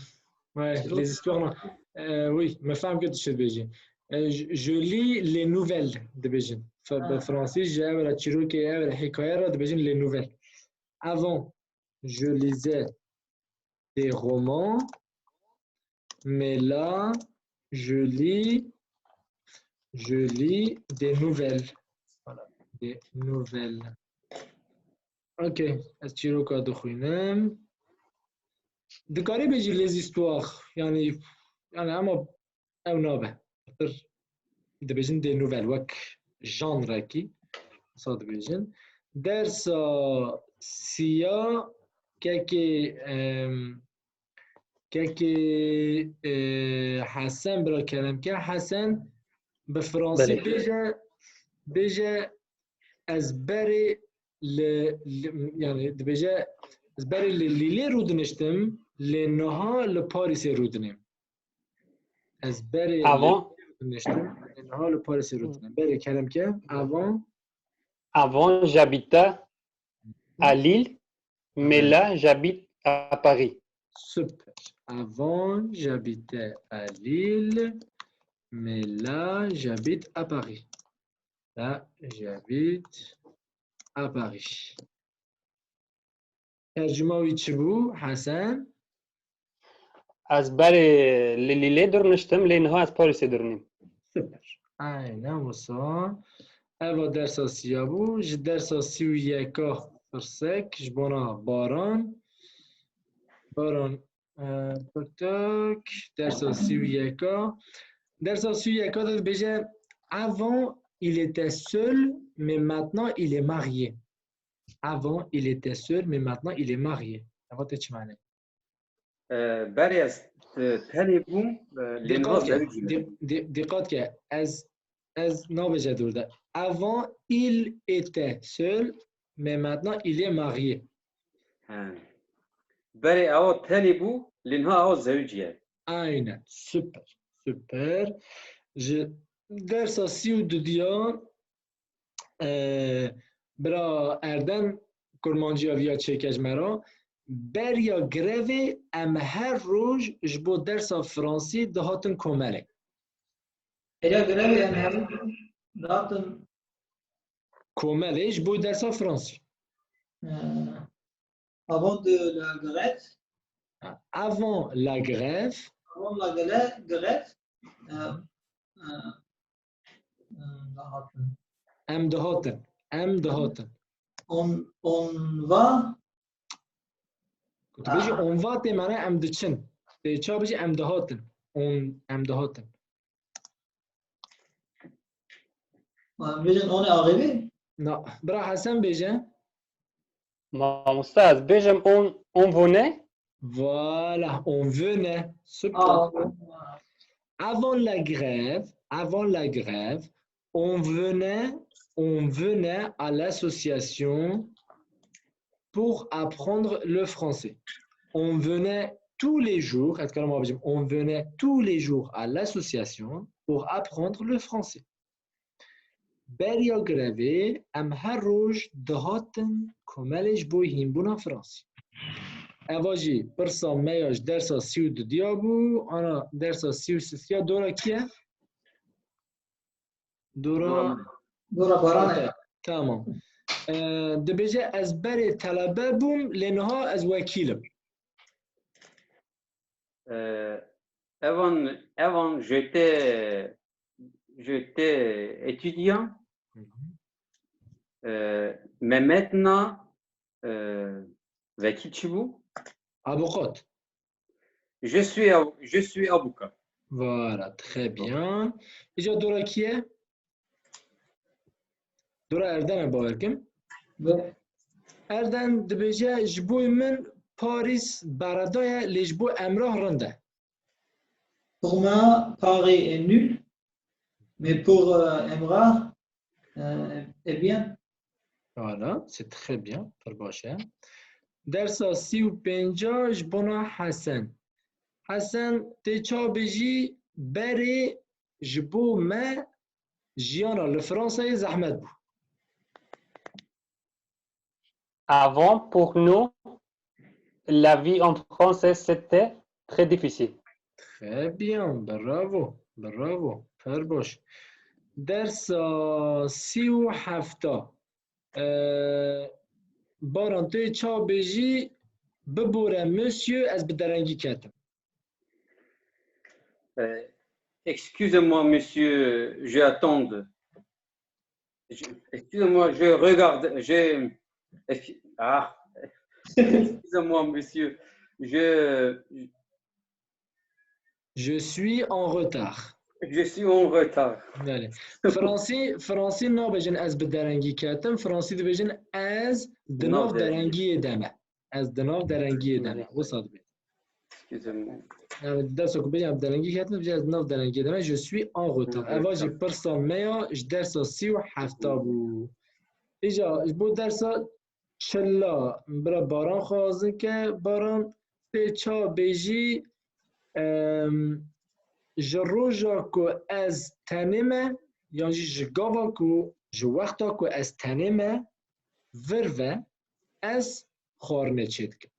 ouais, Çîrok. Les histoires, non. Euh, oui, me fehm kir tu çi dibêjî. Euh, je, je lis les nouvelles, dibêjin. Fe-, bi Ha. fransî ji ev re çîrokê, ev re hikaye re dibêjin les nouvelles. Avant, je lisais des romans, mais là, je lis, je lis des nouvelles. Voilà, des nouvelles. Ok, ez çîroka dixwînim. Dikarî bêjî les histoires, yani, yani ama ew nabe. Pir dibêjin des nouvelles, wek janrekî, wisa dibêjin. Dersa siya kekê, em, kekê, e, Hesen, bira Kerem ke, Hesen bi fransî Belê. bêje, bêje ez berê li, li, yani dibêje ez berê li Lîlê rûdiniştim, lê niha li Parîsê rûdinêm. Ez berê Avant. li Lîlê rûdiniştim, lê niha li Parîsê rûdinêm. Berê Kerem ke, avant. Avant, j'habitais à Lille, mais là, j'habite à Paris. Super. Avant, j'habitais à Lille, mais là, j'habite à Paris. Là, j'habite à Paris. Tercuma wî çi bû, Hesen? Ez berê li Lîlê dirniştim, lê niha ez Parîsê dirnîm. Super. Aynen wisa. Eva dersa siya bû. Ji dersa sî û yeka pirsek ji bona Baran. Baran, e, pirtek. Dersa sî û yeka. Dersa sî û yeka de dibêje, avant, il était seul, mais maintenant, il est marié. Avant, il était seul, mais maintenant, il est marié. Eva tê çi mane? E, berê ez, e, tenê bûm, e, lê niha Dîqat ke, zewicî me. dî-, dî-, dîqat ke, ez, ez nabêje dûr de. Avant, il était seul, mais maintenant, il est marié. He. Berê ewa tenê bû, lê niha ewa zewicî ye. Aynen. Super. Super. Ji dersa sî û dudiya, e, bira Erdem kurmanciya viya çêke ji me re. Beriya grevê em her roj ji bo dersa fransî dihatin komelê. Beriya grevê em her roj dihatin komelê ji bo dersa fransî. E, avant de la grève. Avant la grève. Avant la grè-, grève. E, e, e, dihatin. Em dihatin. Em dihatin. On, on va. Ku tu bêjî Ah. on va tê mane em diçin. Tê ça bêjî em dihatin. On, em dihatin. Em bêjin on est arrivé? Na, bira Hesen bêje. Mamoste, ez bêjim on, on venait. Voilà, on venait. Super. Ah, ouais. Avant la grève, avant la grève, on venait, on venait à l'association pour apprendre le français. On venait tous les jours, ez dikarim wa bijim, on venait tous les jours à l'association pour apprendre le français. Beriya grevê em her roj dihatin komelê ji bo hînbûna fransî. Eva jî pirsa me ya ji dersa sî û dudiya bû, ana dersa sî û sisiya dora kî ye? Dora Dora Baran e. Tamam. Ee, dibêje ez berê telebe bûm, lê niha ez wekîl im. Ee, evan, evan j'étais, j'étais étudiant. Hı hı. Ee, me maintenant, ee, vekî çi bû? Avukat. Je suis, av- je suis avocat. Voilà, très bien. Îca dora kî ye? Dora Erden e, bawer kim. Ve Erden dibêje, ji bo min Parîs bereda ye, lê ji bo Emrah rind e. Pour moi, Paris est nul, mais pour euh, Emrah, euh, est bien. Voilà, c'est très bien, pir baş e. Dersa sî û pênca ji bona Hesen. Hesen, tê çawa bêjî, berê ji bo me jiyana li Fransayê zehmet bû. Avant, pour nous, la vie en France, c'était très difficile. Très bien, bravo, bravo, pir baş. Dersa sî û hefta. Ee, Baran, tu çawa bêjî, bibore monsieur, ez bi derengî ketim. Euh, excusez-moi, monsieur, je attends. Je- Excusez-moi, je regarde, je, ex- ah, excusez-moi, monsieur, je, Je suis en retard. Je suis en retard. Belê. Fransî, Fransî nabêjin ez bi derengî ketim. Fransî dibêjin ez di nav derengiyê de me. Ez di nav derengiyê de me. Wisa dibê. Excusez-moi. Yani dersa ku bêjin ez bi derengî ketim, dibêjin ez di nav derengiyê de me. Je suis en retard. Eva jî pirsa me ya ji dersa sî û hefta bû. Îca ji bo dersa çila bira Baran xwazin ke, Baran, tê çawa bêjî, em, ji roja ku ez tenê me, yan jî ji gava ku, ji wexta ku ez tenê me vir ve, ez xwarinê çêdikim.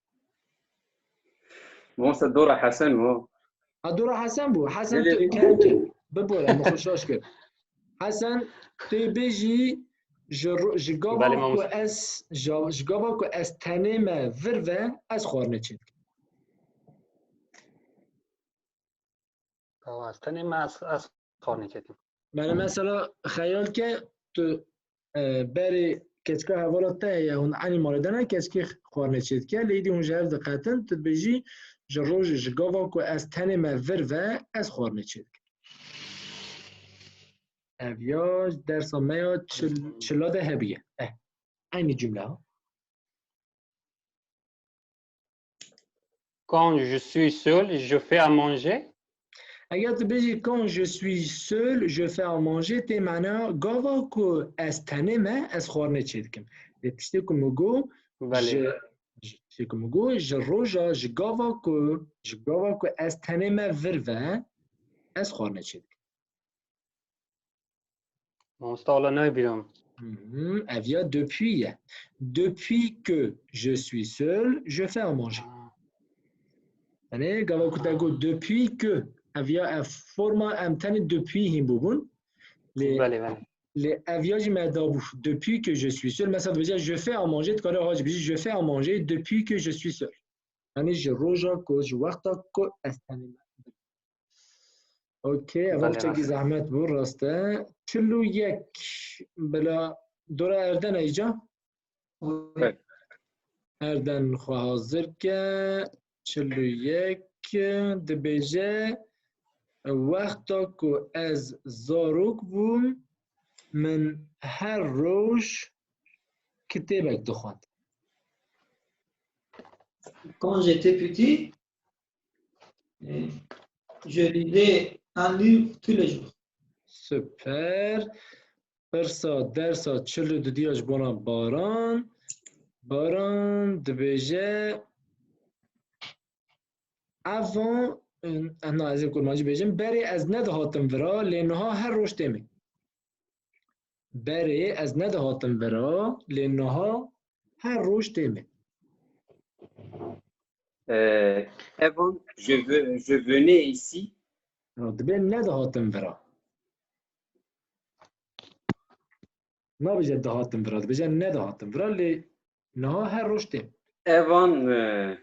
Mamoste, dora Hesen o. Ha, dora Hesen bû. Hesen Belê. Tu kevke. Bibore, min xwe şaş kir. Hesen, tu bêjî ji ro- ji gava ku ez ji, ji gava ku ez tenê me vir ve, ez xwarinê çêdikim. Tamam, tenê me ez, ez xwarinê çêdikim. Belê, mesela xeyal ke tu, e, berê keçika hevala te heye, hûn enî malê de ne, keçikê xwarinê çêdike, lê îdî hûn ji hev diqetin, tu dibêjî ji roj ji gava ku ez tenê me vir ve, ez xwarinê çêdikim. Ev ya dersa me ya çil, çila de hebiye. Eh, eynî cumle ha. Quand je suis seul, je fais à manger. Eger tu bêjî quand je suis seul, je fais à manger, tê mana gava ku ez tenê me, ez xwarinê çêdikim. Lê tiştê ku min got, Belê. ji, ji, tiştê ku min got, ji roja, ji gava ku, ji gava ku ez tenê me vir ve, ez xwarinê çêdikim. Mamoste, wala nayê bîra min. Mhm, ev ya depuis ye. Depuis que je suis seul, je fais à manger. Ha. Yani gava ku te got depuis que, ev ya, ev forma em tenê depuis hîn bûbûn. Lê, Belê, belê. lê ev ya jî me dabû. Depuis que je suis seul. Mesela dibêje je fais à manger, dikare ha jî bêjî je fais à manger depuis que je suis seul. Yani ji roja ku, ji wexta ku ez tenê me. Okey, ev Belê, tiştekî rast e. Zehmet bû, rast e. Çil û yek, bila dora Erden e îca? Oui. Erden xwe hazir ke. Çil û yek dibêje, wexta ku ez zarok bûm, min her roj kitêbek dixwend. Quand j'étais petit, euh, je lisais un livre tous les jours. Super. Pirsa dersa çil û dudiya ji bona Baran. Baran dibêje, avant, na, ez ê kurmancî bêjim, berê ez nedihatim vira, lê niha her roj tê min. Berê ez nedihatim vira, lê niha her roj tê min. Euh, avant, je, ve- je venais ici. Ya, dibê nedihatim vira. Nabêje dihatim vira, dibêje nedihatim vira, lê niha her roj tê. Avant, euh,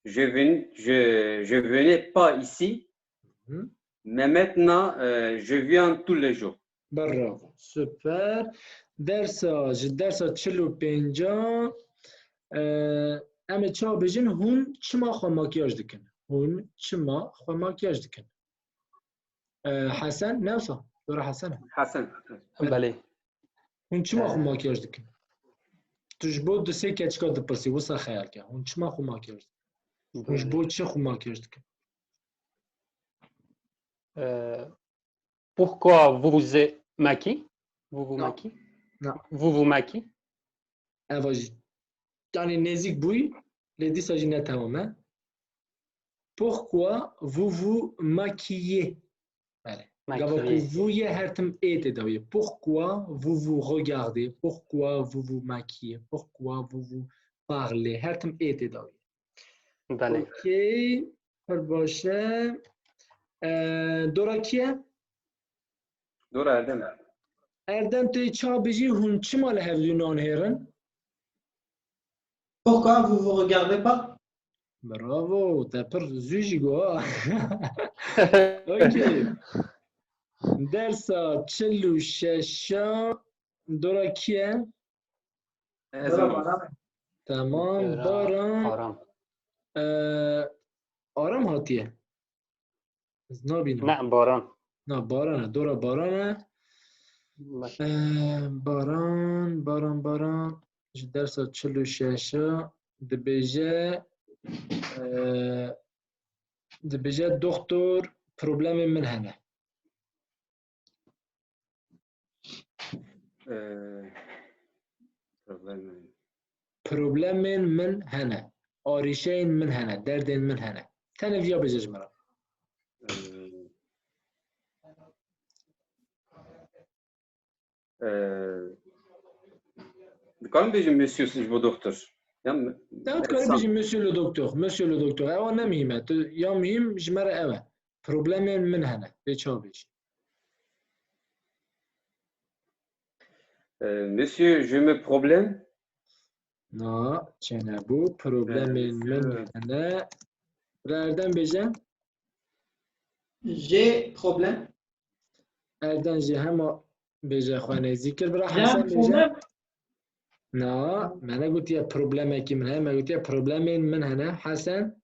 je, ven- je, je venais pas ici. Hı. Mais maintenant, euh, je viens tous les jours. Bravo. Super. Dersa, ji dersa çil û pênca, e, em ê çawa bêjin, hûn çima xwe makyaj dikin? Hûn çima xwe makyaj dikin? E, Hesen, ne wisa? Dora Hesen e. Hesen. Belê. Belê. Hûn çima xwe makyaj dikin? Tu ji bo du sê keçika dipirsî, wisa xeyal ke. Hûn çima xwe makyaj dikin? Hûn ji bo çi xwe makyaj dikin? Euh, pourquoi vous vous maquillez? Vous vous Non. maquillez? Non. Vous vous maquillez? Eva jî. Yani nêzîk bûyî, lê dîsa jî ne temam e. Pourquoi vous vous maquillez? Belê. Gava ku Maquillez. vous yê her tim ê tê de ye. Pourquoi vous vous regardez? Pourquoi vous vous maquillez? Pourquoi vous vous parlez? Her tim ê tê de ye. Belê. Ok. Pir baş e. Ee, dora kî ye? Dora Erdem. Erdem, tu çawa bijî, hûn çima li hevdû nanihêrin? Pourquoi vous vous regardez pas? Bravo, te pir zû jî got ha. Ok. Dersa çil û şeş a dora kî ye? Ez im. Tamam, Dora Baran. Aram. Ee, Aram hatiye. Ez nabînim. Ne, Baran. Na, Baran e. Dora Baran e. Baş. Ee, Baran, Baran, Baran. Ji dersa çil û şeş a dibêje, ee, dibêje, doktor, problemê min hene. Ee, problem. Problemên min hene. Arîşeyên min hene. Derdên min hene. Tenê viya bêje ji min re. Ee, ee, dikarim bêjim monsieur ji bo doktor. Ya, Ya dikarî bijî monsieur le docteur. Monsieur le docteur. Ewa ne muhîm e. Tu, ya muhîm ji me re ew e. Problemên min hene. Pê çawa bêjî? Ee, monsieur, je me problème. Na, çênebû. Problemên min hene. Bira Erdem bêje. J'ai problème. Erdem jî hema bêje xwe nêzî kir. Bira J'ai Hesen un bêje. problème. Na, me negotiye problemekî min heye. Me gotiye problemên min hene. Hesen.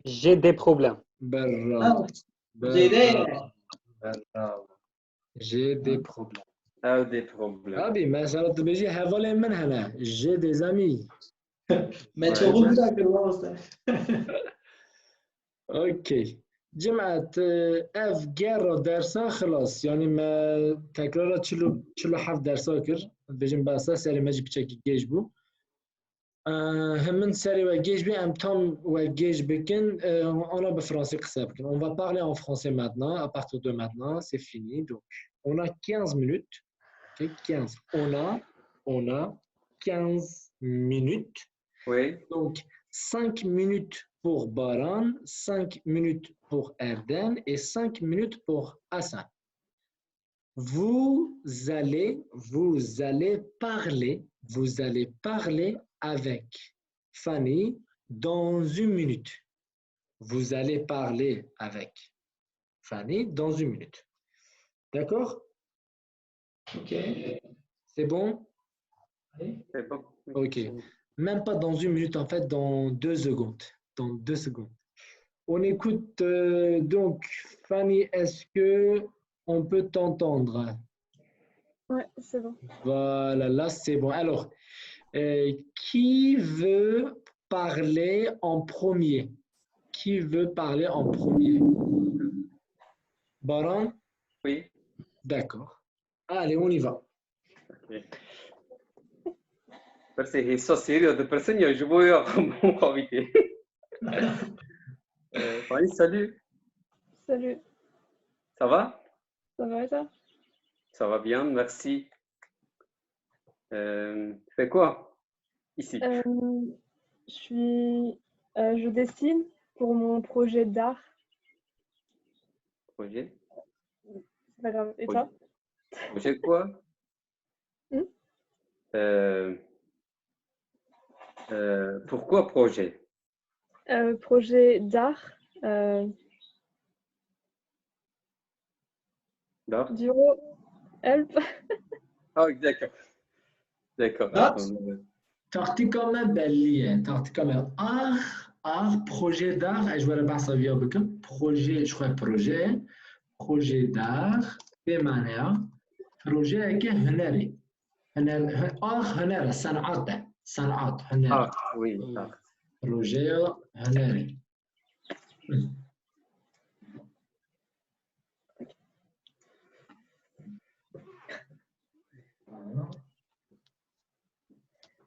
J'ai des problèmes. Bravo. Ah, j'ai des- Bravo. Bravo. J'ai des problèmes. Ew des problèmes. Abi, mesela tu bêjî hevalên min hene. J'ai des amis. Me çoxu bira kir wasta. Okey. Cimet, e, ev gera dersa xilas. Yani me tekrara çil û, çil û heft dersa kir. Bêjim besa serê me jî piçekî gêj bû. E, hemin serê we gêj bî, em tam we gêj bikin, e, ana bi fransî qise bikin. On va parler en français maintenant, à partir de maintenant, c'est fini. Donc, on a quinze minutes. Ok, quinze. On a, on a quinze minutes. Oui. Donc, cinq minutes pour Baran, cinq minutes pour Erdem et cinq minutes pour Hassan. Vous allez, vous allez parler, vous allez parler avec Fanny dans une minute. Vous allez parler avec Fanny dans une minute. D'accord ? Ok. C'est bon ? Allez. C'est bon. Ok. Même pas dans une minute, en fait, dans deux secondes. Dans deux secondes. On écoute, euh, donc, Fanny, est-ce que on peut t'entendre ? Ouais, c'est bon. Voilà, là, c'est bon. Alors, euh, qui veut parler en premier ? Qui veut parler en premier ? Baran ? Oui. D'accord. Allez, on y va. Ok. Pirsê hêsa sêriya dipirsin ya ji bo ya xwîtê. Euh, Fanny, salut. Salut, Ça va ? ça va et toi ? Ça va bien, merci. Euh, tu fais quoi ici ? Euh, je suis, euh, je dessine pour mon projet d'art. Projet ? C'est pas grave. Et toi ? Projet quoi ? Hmm ? Euh, euh, pourquoi projet ? Euh, projet d'art. Euh, D'art ? Duro, help. Ah, d'accord. D'accord. Ah. Euh, Taktika me belli ye. Taktika me. Ah, Art, projet d'art, ez ji we re behsa viya bikim. Proje, ji xwe proje ye. Projet d'art, bê maneya projeyeke hunerê. Huner, hu-, art huner e, senat e. Senat, huner. Ah, oui, ah. Projeya hunerê.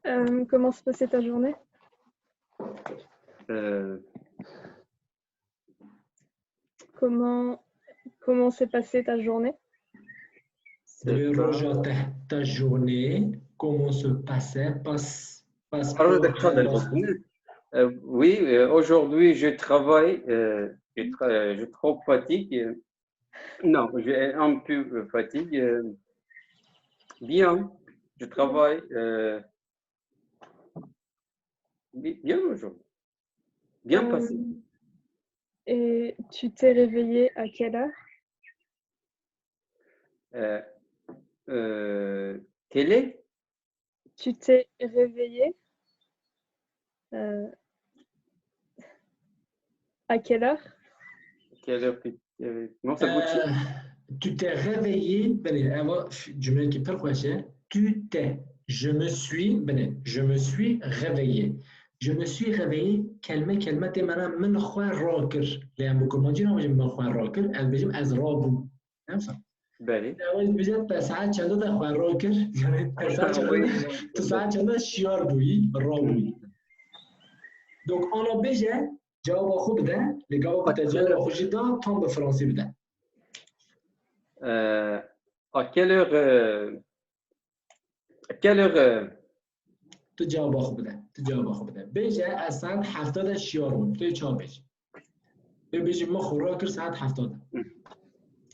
Euh, comment se passait ta journée ? Euh, Comment, comment s'est passée ta journée ? Divê roja te, ta journée, comment se passait, passe, passe. Parole de cadre, vous connaissez ? Euh, oui, euh, aujourd'hui, je travaille, euh, je, tra- je trop fatigué. Non, j'ai un peu fatigué. Euh, bien, je travaille euh, bi- bien aujourd'hui. Bien Euh, passé. Et tu t'es réveillée à quelle heure ? Euh, euh, quelle est Tu t'es réveillée euh, à quelle heure ? Quelle heure que- euh, non, ça goûte Euh, tu t'es réveillé, belê, eva cumleyekî pir xweş e. Tu t'es, je me suis, belê, je me suis réveillé. Je me suis réveillé, kelme kelme tê mena min xwe rakir. Lê em bi kurmancî nabêjin min xwe rakir, ez bêjim ez rabûm. Nefsa. Belê. Ew ez bêje te saet çenda de xwe rakir, yani te saet çenda, tu saet çenda şiyar bûyî, rabûyî. Donc, ana bêje, cewaba xwe bide, lê gava ku te cewaba xwe jî da, tam bi fransî bide. Euh, à quelle heure, euh, à quelle heure euh, Tu cewaba xwe bide, tu cewaba xwe bide. Bêje, ez saet hefta de şiyar bûm. Tu çawa bêjî? Tu bêjî min xwe rakir saet hefta de. Hı.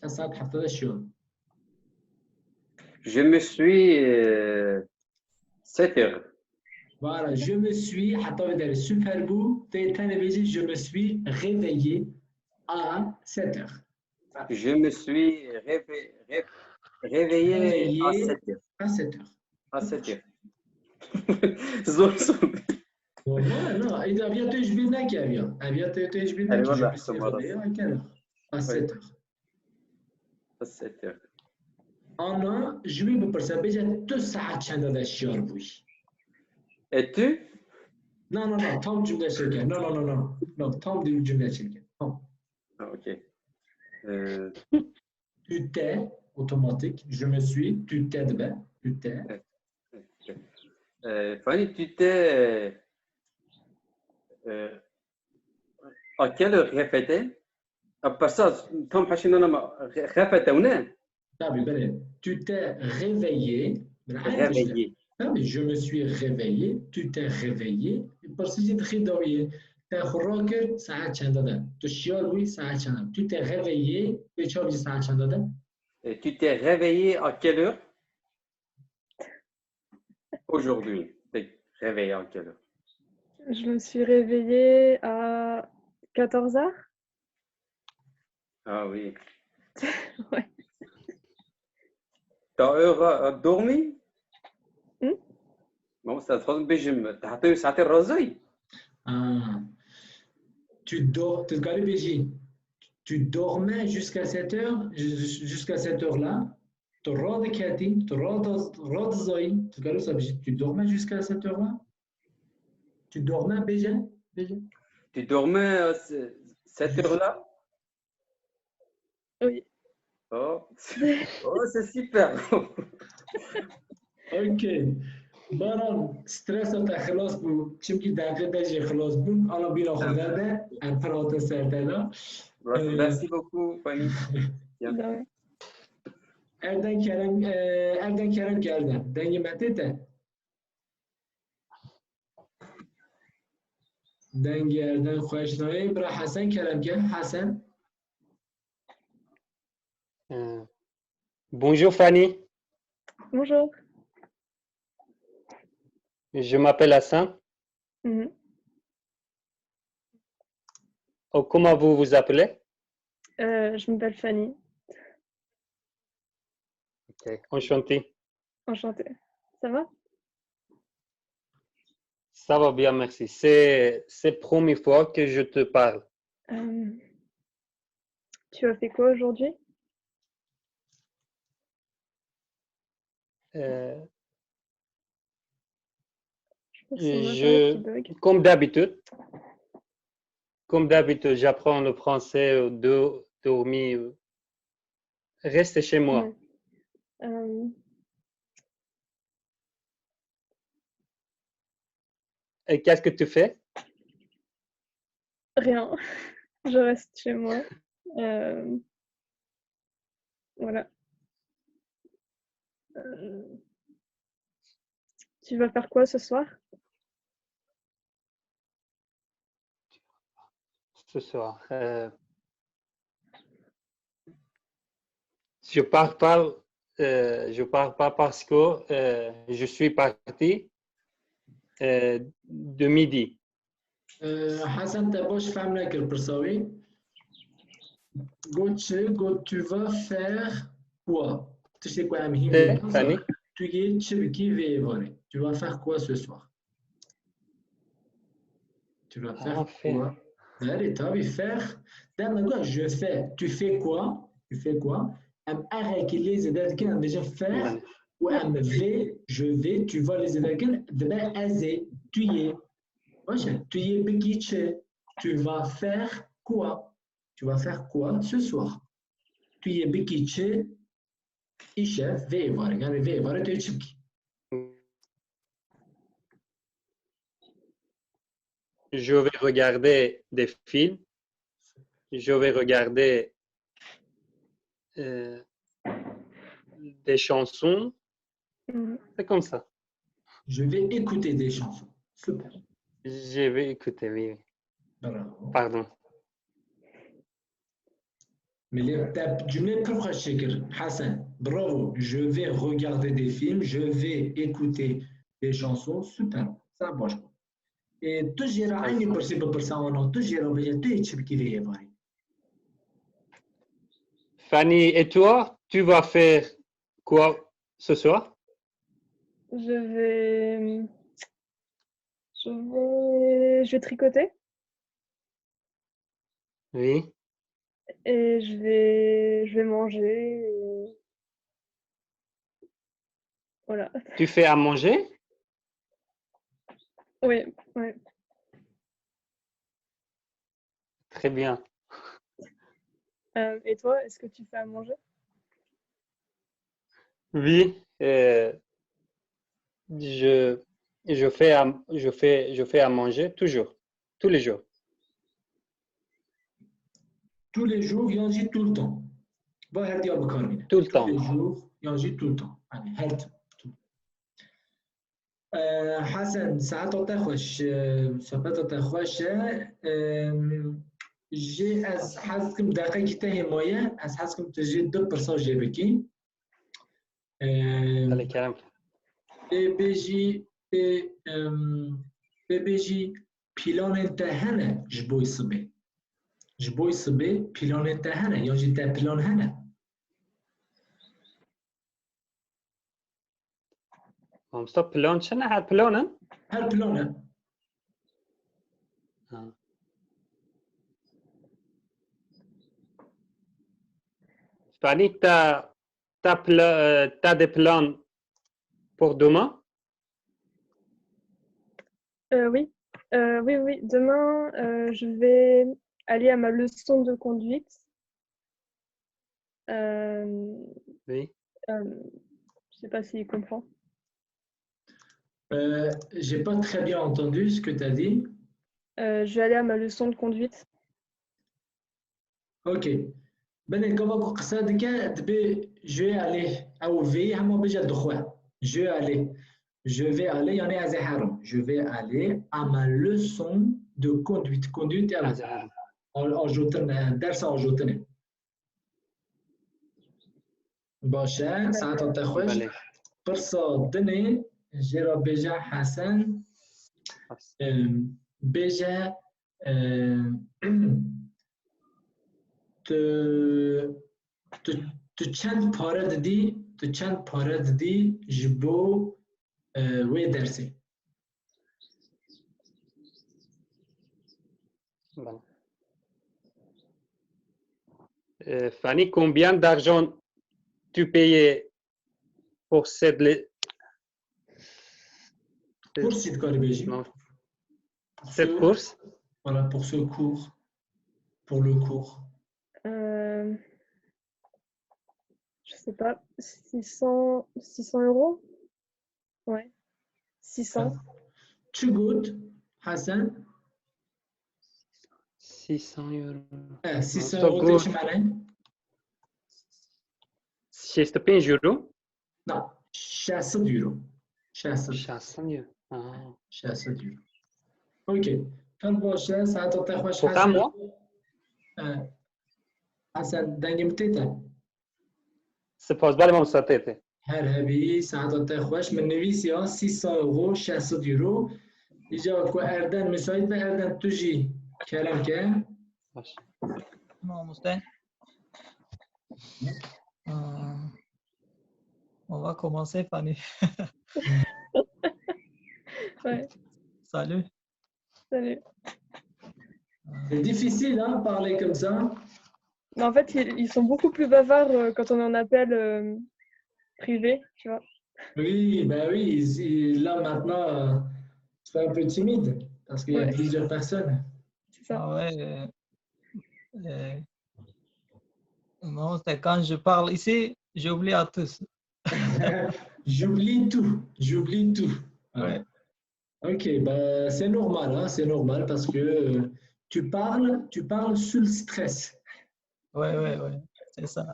Ez saet hefta de şiyar bûm. Je me suis euh, sept heures. Voilà, je me suis, heta vê derê super bû. Tu tenê bêjî, je me suis réveillé à sept heures. Je me suis réve- ré- réveillé à Réveillé. sept heures. À sept heures. À sept heures. Zor soru. Normal, non. Ê, eviya tu ji bîr neke eviya. Eviya tu, tu ji bîr neke. Eyvallah, Je me suis eyvallah. Réveillé à quelle heure? À sept heures. À sept heures. Ana, ji wî bipirse, bêje tu saet çenda de şiyar bûyî? Et tu? Non, non, non, tam cümle çêke. Non, non, non, non. Non, tam bir cümle çêke. Tam. Ah, ok. Euh, Tu t'es, automatique. Je me suis, tu t'es dibe. Tu t'es. Euh, Fanny, tu t'es, euh, à quelle heure répété? Ah, par ça, tam haşin ama répété ou ne? Tabii, belê. Tu t'es réveillé. Réveillé. Tabii, je me suis réveillé. Tu t'es réveillé. Pirsî jî dixî dawiyê. Te xwe rakir saet çenda de? Tu şiyar bûyî saet çenda? Tu t'es réveillé. Tu çav jî saet çenda de? Et tu t'es réveillé à quelle heure? Aujourd'hui, t'es réveillé à quelle heure? Je me suis réveillée à quatorze heures. Ah oui. Ouais. T'as heure à dormir? Hmm? Bon, ça se passe, mais je me, t'as attendu, ça t'est rasé? Ah. Tu dors, tu, tu dormais jusqu'à cette heure, jus- jusqu'à cette heure-là. Tu radiketî, tu rad-, radizayî, tu, tu dormais jusqu'à cette heure-là? Tu dormais, bêje, bêje. Tu dormais à ce- cette heure-là? Oui. Oh, oh, c'est super. Ok. Baran, stresa te xilas bû, çimkî deqê te jî xilas bûn, ana bîra xwe derde, em pir hatin ser te de. Merci beaucoup, Fanny. Bien. Erden Kerem, e, Erden Kerem ki Erden. Dengê me tê te? Dengê Erden xweş nayê. Bira Hesen Kerem ke. Hesen. Euh, bonjour Fanny, Bonjour. Je m'appelle Hassan. Mhm. Oh, comment vous vous appelez? Euh, je m'appelle Fanny. Ok, enchanté. Enchantée. Ça va? Ça va bien, merci. C'est, c'est première fois que je te parle. Euh, tu as fait quoi aujourd'hui? Euh, Je crois que c'est mon je, internet qui bug. Comme d'habitude, comme d'habitude, j'apprends le français, euh, de, dormir, euh, reste chez moi. Ouais. Euh, Et qu'est-ce que tu fais? Rien. Je reste chez moi. Euh, Voilà. Euh, Tu vas faire quoi ce soir? Ce soir, euh, je pars pas, euh, je pars pas parce que, euh, je suis parti, euh, de midi. Ee, Hesen, te baş fehm nekir pirsa wî. Got çi? Got tu vas faire quoi? Tiştê ku em hîn Te, dibin, Fanny? Tu yê çi bikî vê êvarê? Tu vas faire quoi ce soir? Tu vas faire Ah, faire. Quoi? Belê, tabii, faire. Dema got je fais, tu fais quoi? Tu fais quoi? Em erekî lê zêde dikin, em dibêjin faire. Belê. Û em vais, je vais, tu vas lê zêde dikin, dibe ez ê, tu yê. Baş e, tu yê bikî çi? Tu vas faire quoi? Tu vas faire quoi ce soir? Tu yê bikî çi? Îşev, vê êvarê. Yani vê êvarê tu yê çi bikî? Je vais regarder des films. Je vais regarder, euh, des chansons. Mhm. C'est comme ça. Je vais écouter des chansons. Super. Je vais écouter, oui, oui. Bravo. Pardon. Millet, te cümle pir xweş çêkir. Hasan, bravo. Je vais regarder des films, je vais écouter des chansons. Super. Sen baş bû. E, tu jê re eynî pirsî bipirsa wana. Tu jê re bêje, tu yê çi bikî vê êvarê? Fanny, et toi, tu vas faire quoi ce soir? Je vais, je vais, je vais tricoter Oui. et je vais, je vais manger. Et voilà. Tu fais à manger? Oui, oui. Très bien. Euh, et toi, est-ce que tu fais à manger? Oui, euh, je, je fais à, je fais, je fais à manger toujours, tous les jours. Tous les jours, yan jî tout le temps. Va her diya bikar bîne. Tout le Tous temps. les jours, yan jî tout le temps. Yani her tim. Ee, Hasan, saeta te xweş, e, sohbeta te xweş e. Ee, jê ez hez dikim deqekî te hê maye, ez hez dikim tu jê du pirsa jê bikî. Ee, Belê, kerem. Pê bêjî, pê, em, pê bêjî planên te hene ji bo sibê? Ji bo sibê planên te hene? Yan jî te plan hene? Mamosta, plan çi ne? Her plan in? Her plan e. Ha. Fanny, t'as, t'as pla-, euh, t'as des plans pour demain? Euh, oui. Euh, oui, oui. Demain, euh, je vais aller à ma leçon de conduite. Euh, Oui. euh, je sais pas s'il comprend. Euh, j'ai pas très bien entendu ce que tu as dit. Euh, je vais aller à ma leçon de conduite. Ok. Belê, gava ku qise dike, dibê je vais aller. Ew vê hema bêje dixwe. Je vais aller. Je vais aller, yani ez ê herim. Je vais aller à ma leçon de conduite. Conduite, yani Ez ê herim. a-, ajotin, e, dersa ajotinê. Baş e, saeta te xweş. Belê. Pirsa dinê, jê re bêje Hesen, em, bêje, em, tu, tu, tu çend pare didî, tu çend pare didî ji bo, e, wê dersê? Voilà. Euh, Fanny, combien d'argent tu payais pour cette le- Pour cette course, Non. Cette course? Voilà, pour ce cours. Pour le cours. Euh, je sais pas, six cents, six cents euros? Ouais. six cents. Çi got Hasan? Six cents euros. Eh, six cents Çok euro te good. çi mane? Şêst û pênc euro. Na, şeş sed euro. Şeş sed. Şeş sed euro. Aa. Şeş sed euro. Okey. Pir baş e, saeta te xweş Total Hasan. mı? Eh, Hasan, dengê min tê te? Spas, belê mamosta tê tê. Her hebî, saeta te xweş. Min nivîsiya sî sed euro, şeş sed euro. Îca ku Erden müsait be, Erden tu jî kerem ke. Baş. Mamoste. Euh, on va commencer, Fanny. Ouais, Salut. salut. C'est difficile, hein, parler comme ça. Mais en fait, ils, ils sont beaucoup plus bavards euh, quand on est en appel euh, privé, tu vois. Oui, ben oui, ils- ils- là maintenant, euh, c'est un peu timide parce qu'il y a Ouais. plusieurs personnes. C'est ça. Ah ouais. Euh, euh, non, c'est quand je parle ici, j'oublie à tous. J'oublie tout, j'oublie tout. Ouais. Ok, ben c'est normal, hein, c'est normal parce que euh, tu parles, tu parles sous le stress. Ouais, ouais, ouais, c'est ça.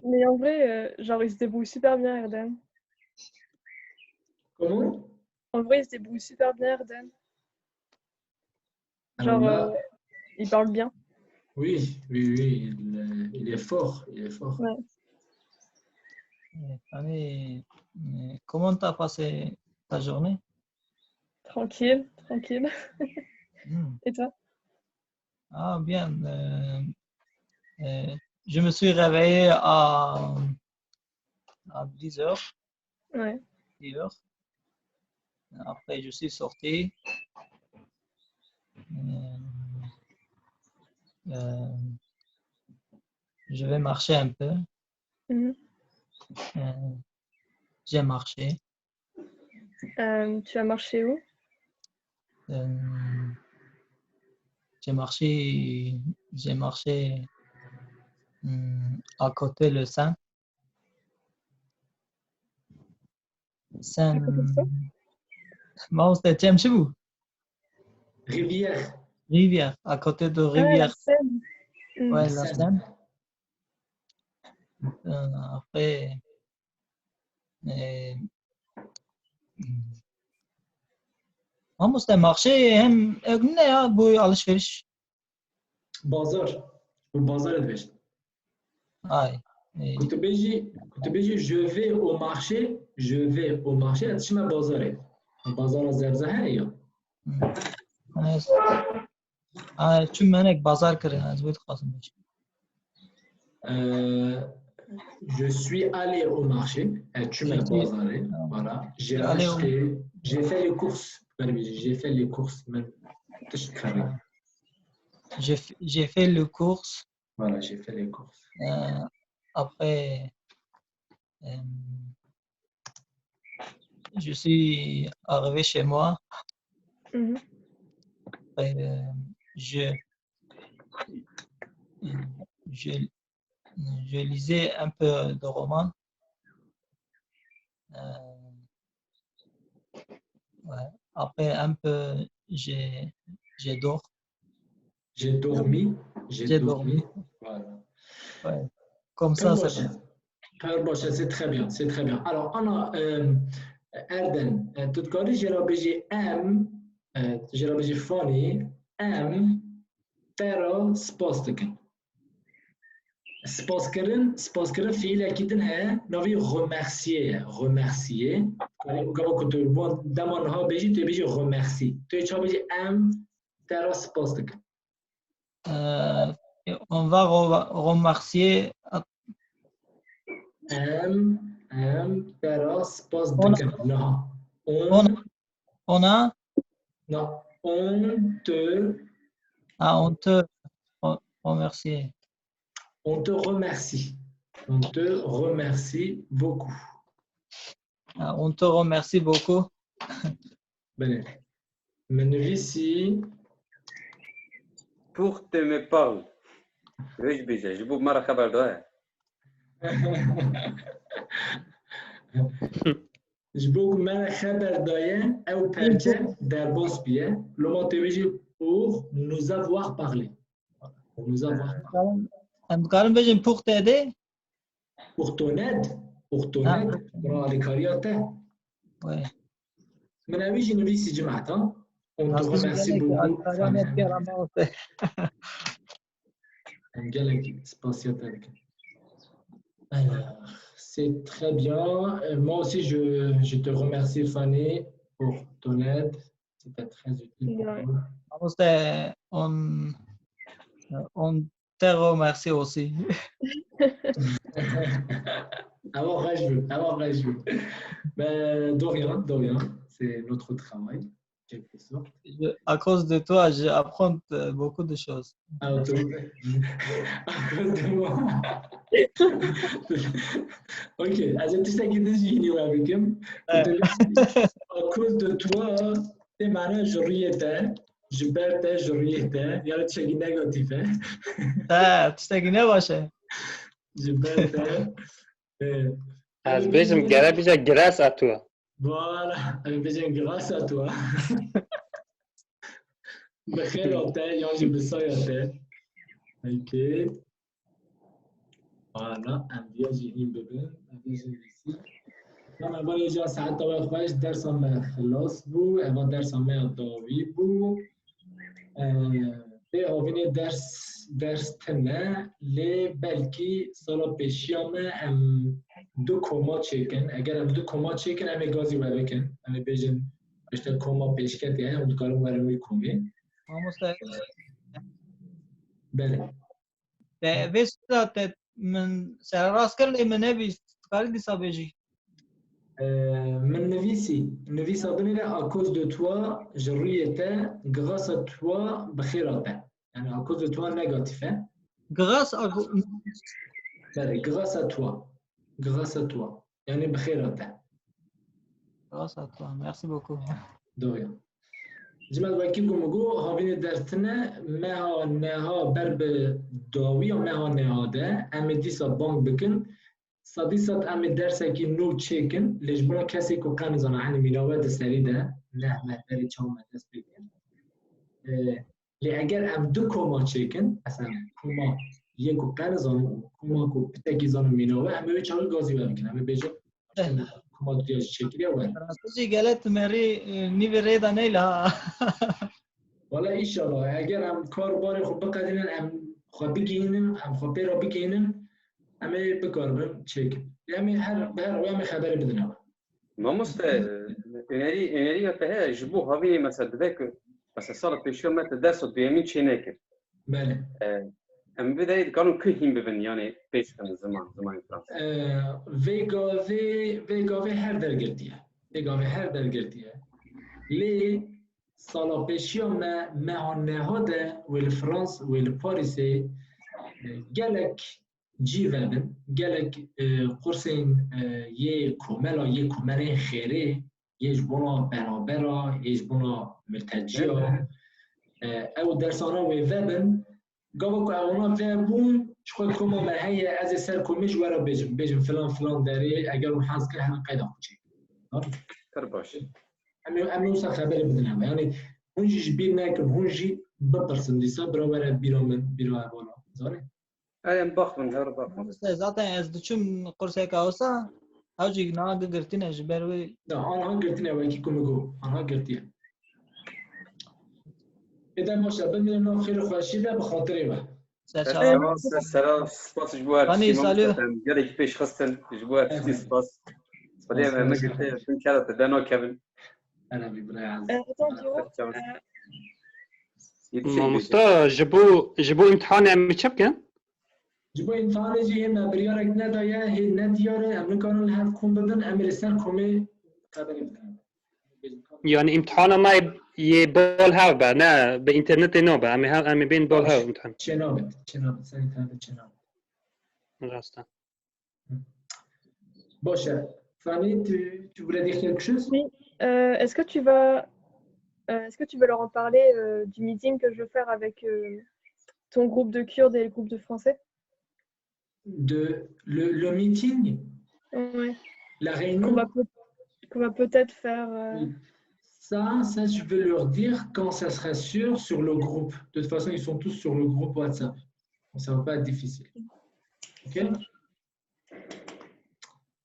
Mais en vrai, euh, genre, ils se débrouillent super bien, Erden. Comment? En vrai, ils se débrouillent super bien, Erden. Genre, Alors là, euh, ils parlent bien. Oui, oui, oui, il, est- il est fort, il est fort. Ouais. Euh, Fanny, euh, comment t'as passé ta journée? Tranquille, tranquille. Hmm. Et toi? Ah, bien. Euh, euh, je me suis réveillé à, à dix heures. Ouais. dix heures. Après, je suis sorti. Euh, euh, je vais marcher un peu. Mhm. Euh, j'ai marché. Euh, tu as marché où? Euh, j'ai marché, j'ai marché, hum, à côté le Seine. Seine. À côté de ça? Mamoste, tu aimes chez vous? Rivière. Rivière, à côté de Ah, la rivière. Seine. Hmm. Ouais, la Seine. Seine. Euh, après, euh, Mamoste, marché hem ne ya bu alışveriş? Bazar. Bu bazar edebêj. Ay. E, Ku tu bêjî, ku tu bêjî je vais au marché, je vais au marché, ez diçime bazarê. Bazara zebze heye ya. Hmm. Evet. Ay, çûm menek bazar kirin, ez wê dixwazim bêjim. Euh, je suis allé au marché. Ez çûme Je suis- bazarê. Ah. Voilà. J'ai Allé au- acheté, j'ai fait les courses. Pardon, j'ai fait les courses. Min tişt xerî. J'ai f- j'ai fait le course. Voilà, j'ai fait les courses. Euh, après, euh, je suis arrivé chez moi. Mhm. Euh, je, je, je lisais un peu de romans. Euh, ouais. Après, un peu, j'ai, j'ai dor. J'ai dormi. J'ai J'ai dormi. dormi. Voilà. Ouais. Comme ça, Pir c'est baş e. Pir baş e, c'est très bien, c'est très bien. Alors, ana, euh, Erden, euh, tu dikarî jê re bêjî em, euh, jê re bêjî Fanî, em te re spas dikin. Spaskirin, spaskirin fiîlekî din heye, navê remercier ye, remercier. Dikarî gava ku tu wan dema niha bêjî, tu bêjî remercie. Tu yê çawa bêjî em te re spas dikin. Euh, on va re- remercier. Em, em te re spas On a- dikin. Niha. On, on a, Non, on te, Ah, on te on, on remercie. On te remercie. On te remercie beaucoup. Ah, on te remercie beaucoup. Belê. Min nivîsî. Pour te me parle. Vê jî bêje, ji bo me re xeber daye. Ji bo ku me re xeber daye, ew perçe derbas bûye. Loma tê bêjî pour nous avoir parlé. Pour nous avoir parlé. Em dikarin bêjin pour t'aider? Pour ton aide. Pour ton aide. Bira alîkariya te. Min ew jî nivîsî cimeta. On te remercie beaucoup. Em gelek spasiya te dikin. Alors, c'est très bien. Euh, moi aussi, je, je te remercie, Fanny, pour ton aide. C'était très utile pour nous. Mamoste, on, on te remercie aussi. Avoir raison, avoir raison. Ben, de rien, de rien. C'est notre travail. À cause de toi, j'apprends beaucoup de choses. À cause de moi. Ok, ez ê tiştekî din jî hînî we bikim. À cause de toi, tê mane ji rûyê te, ji ber te, ji rûyê te, yani tiştekî negatîf e. Ha, tiştekî ne baş e. Ji ber te. Ez bêjim gere bêje grâce à toi. Voilà, em bêjin grâce à toi. Bi xêra te yan jî bi saya te. Ok. Voilà, em viya jî hîn bibin. Em viya jî nivîsî. Tamam, vêca saeta we xweş, dersa me xilas bû. Eva dersa me ya dawî bû. Pê havînê ders, ders tune, lê belkî sala pêşiya me em du koma çêkin. Eger em du koma çêkin, em ê gazî we bikin. Em ê bêjin, işte koma pêşketê heye, hûn dikarin werin wî komê. Mamoste. Belê. Te vê sera te min sererast kir lê min nebîst. Dikarî dîsa bêjî. Ee, min nivîsî, nivîsa binêre à cause de toi, ji rûyê te, grâce à toi, bi xêra te. Yani à cause de toi negatif e. Grâce à Belê, grâce à toi. Grâce à toi. Yani bi xêra te. Grâce à toi. Merci beaucoup. Doğru. Cimet wekî ku min got, havînê ders tune, meha neha ber bi dawiya meha neha de, em ê dîsa bang bikin. Sedî sed em ê dersekî nû çêkin, lê ji bona kesê ku qe nizana, henî mîna we di serî de, neh me berê çawa me dest pê kir. Ee, lê eger em du koma çêkin, mesela koma yê ku qe nizanin û koma ku pitekî zanin mîna we, em ê wê çaxê gazî we bikin. Em ê bêjin, koma duya jî çêkiriye we. Fransizî gelek tu merî, e, nîvê rê de neyle ha. Wala înşallah, eger em kar barê xwe biqedînin, em xwe bigihînin, em xwe pê re bigihînin, em ê bikaribin çêkin. Em ê her, bi her rû em ê xeberê bidin ew. Mamoste, e, önerî, öneriya te heye ji bo havînê mesela dibe ku mesela sala pêşiya me te dersa duyemîn çê nekir. Belê. E, em vê derê dikarin ku hîn bibin, yani pêş bixin ziman, zimanê fransî. E, vê gavê, vê gavê her der girtiye. Vê gavê her der girtiye. Lê sala pêşiya me, meha neha de wê li Frans, wê li Parîsê, e, gelek cî vebin, gelek, e, qursên, e, yê komela, yê komelên xêrê, yê ji bona penabera, yê ji bona milteciya, e, ew dersana wê vebin. Gava ku ewana vebûn, ji xwe koma me heye, ez ê ser komê ji we re bêjim, bêjim filan filan derê, eger hûn hez kirin, herin qeyda xwe çêkin. Pir baş. Em ê, em ê wisa xeberê bidin hewe. Yani hûn jî ji bîr nekin, hûn jî bipirsin dîsa, bira were bîra min, bîra hevala. Zanî? Em baxin, her baxin. Mamoste, zaten ez diçûm qurseka wisa, ew jî niha girtine ji ber wê. Ya, anha girtine wekî ku min got. Anha girtiye. Êdem baş e, bimînin nav xêr û xweşî de bi xatirê we. Ser Ser çavan. çavan, ser sera, spas ji bo her Fanî, tiştî, salut. Mamoste, em gelekî pêş xistin, ji bo her tiştî spas. Xwedê me me girtiye, bin kera te dena kevin. Erevî biraya. Euh, attends, Pierrot, Çavan. Euh, Yetişe Mamosta, ji bo, ji bo îmtihanê em çi bikin? Ji bo îmtihanê jî hê me biryarek nedaye, hê nediyar e, em nikarin li hev kom bibin, em ê li ser komê xeberê bidin. Yani îmtihana me yê bal hev be, ne bi înternetê nabe. Em ê hev, em ê bên bal hev îmtihan. Çênabit, çênabit, ser înternetê çênabit. Rast e. Baş e. Fanî, tu, tu voulais dire quelque chose? Oui. Euh, est-ce que tu vas, euh, est-ce que tu veux leur en parler euh, du meeting que je veux faire avec euh, ton groupe de Kurdes et le groupe de Français? De, le, le meeting, Ouais. la Qu'on réunion, va peut- qu'on va peut-être faire. Euh, ça, ça, je vais leur dire quand ça sera sûr sur le groupe. De toute façon, ils sont tous sur le groupe WhatsApp. Donc, ça va pas être difficile. OK?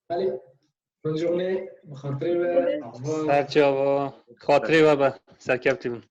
Allez, bonne journée. Au revoir. Ser çava. Xatirê we be. Serkevtî bin.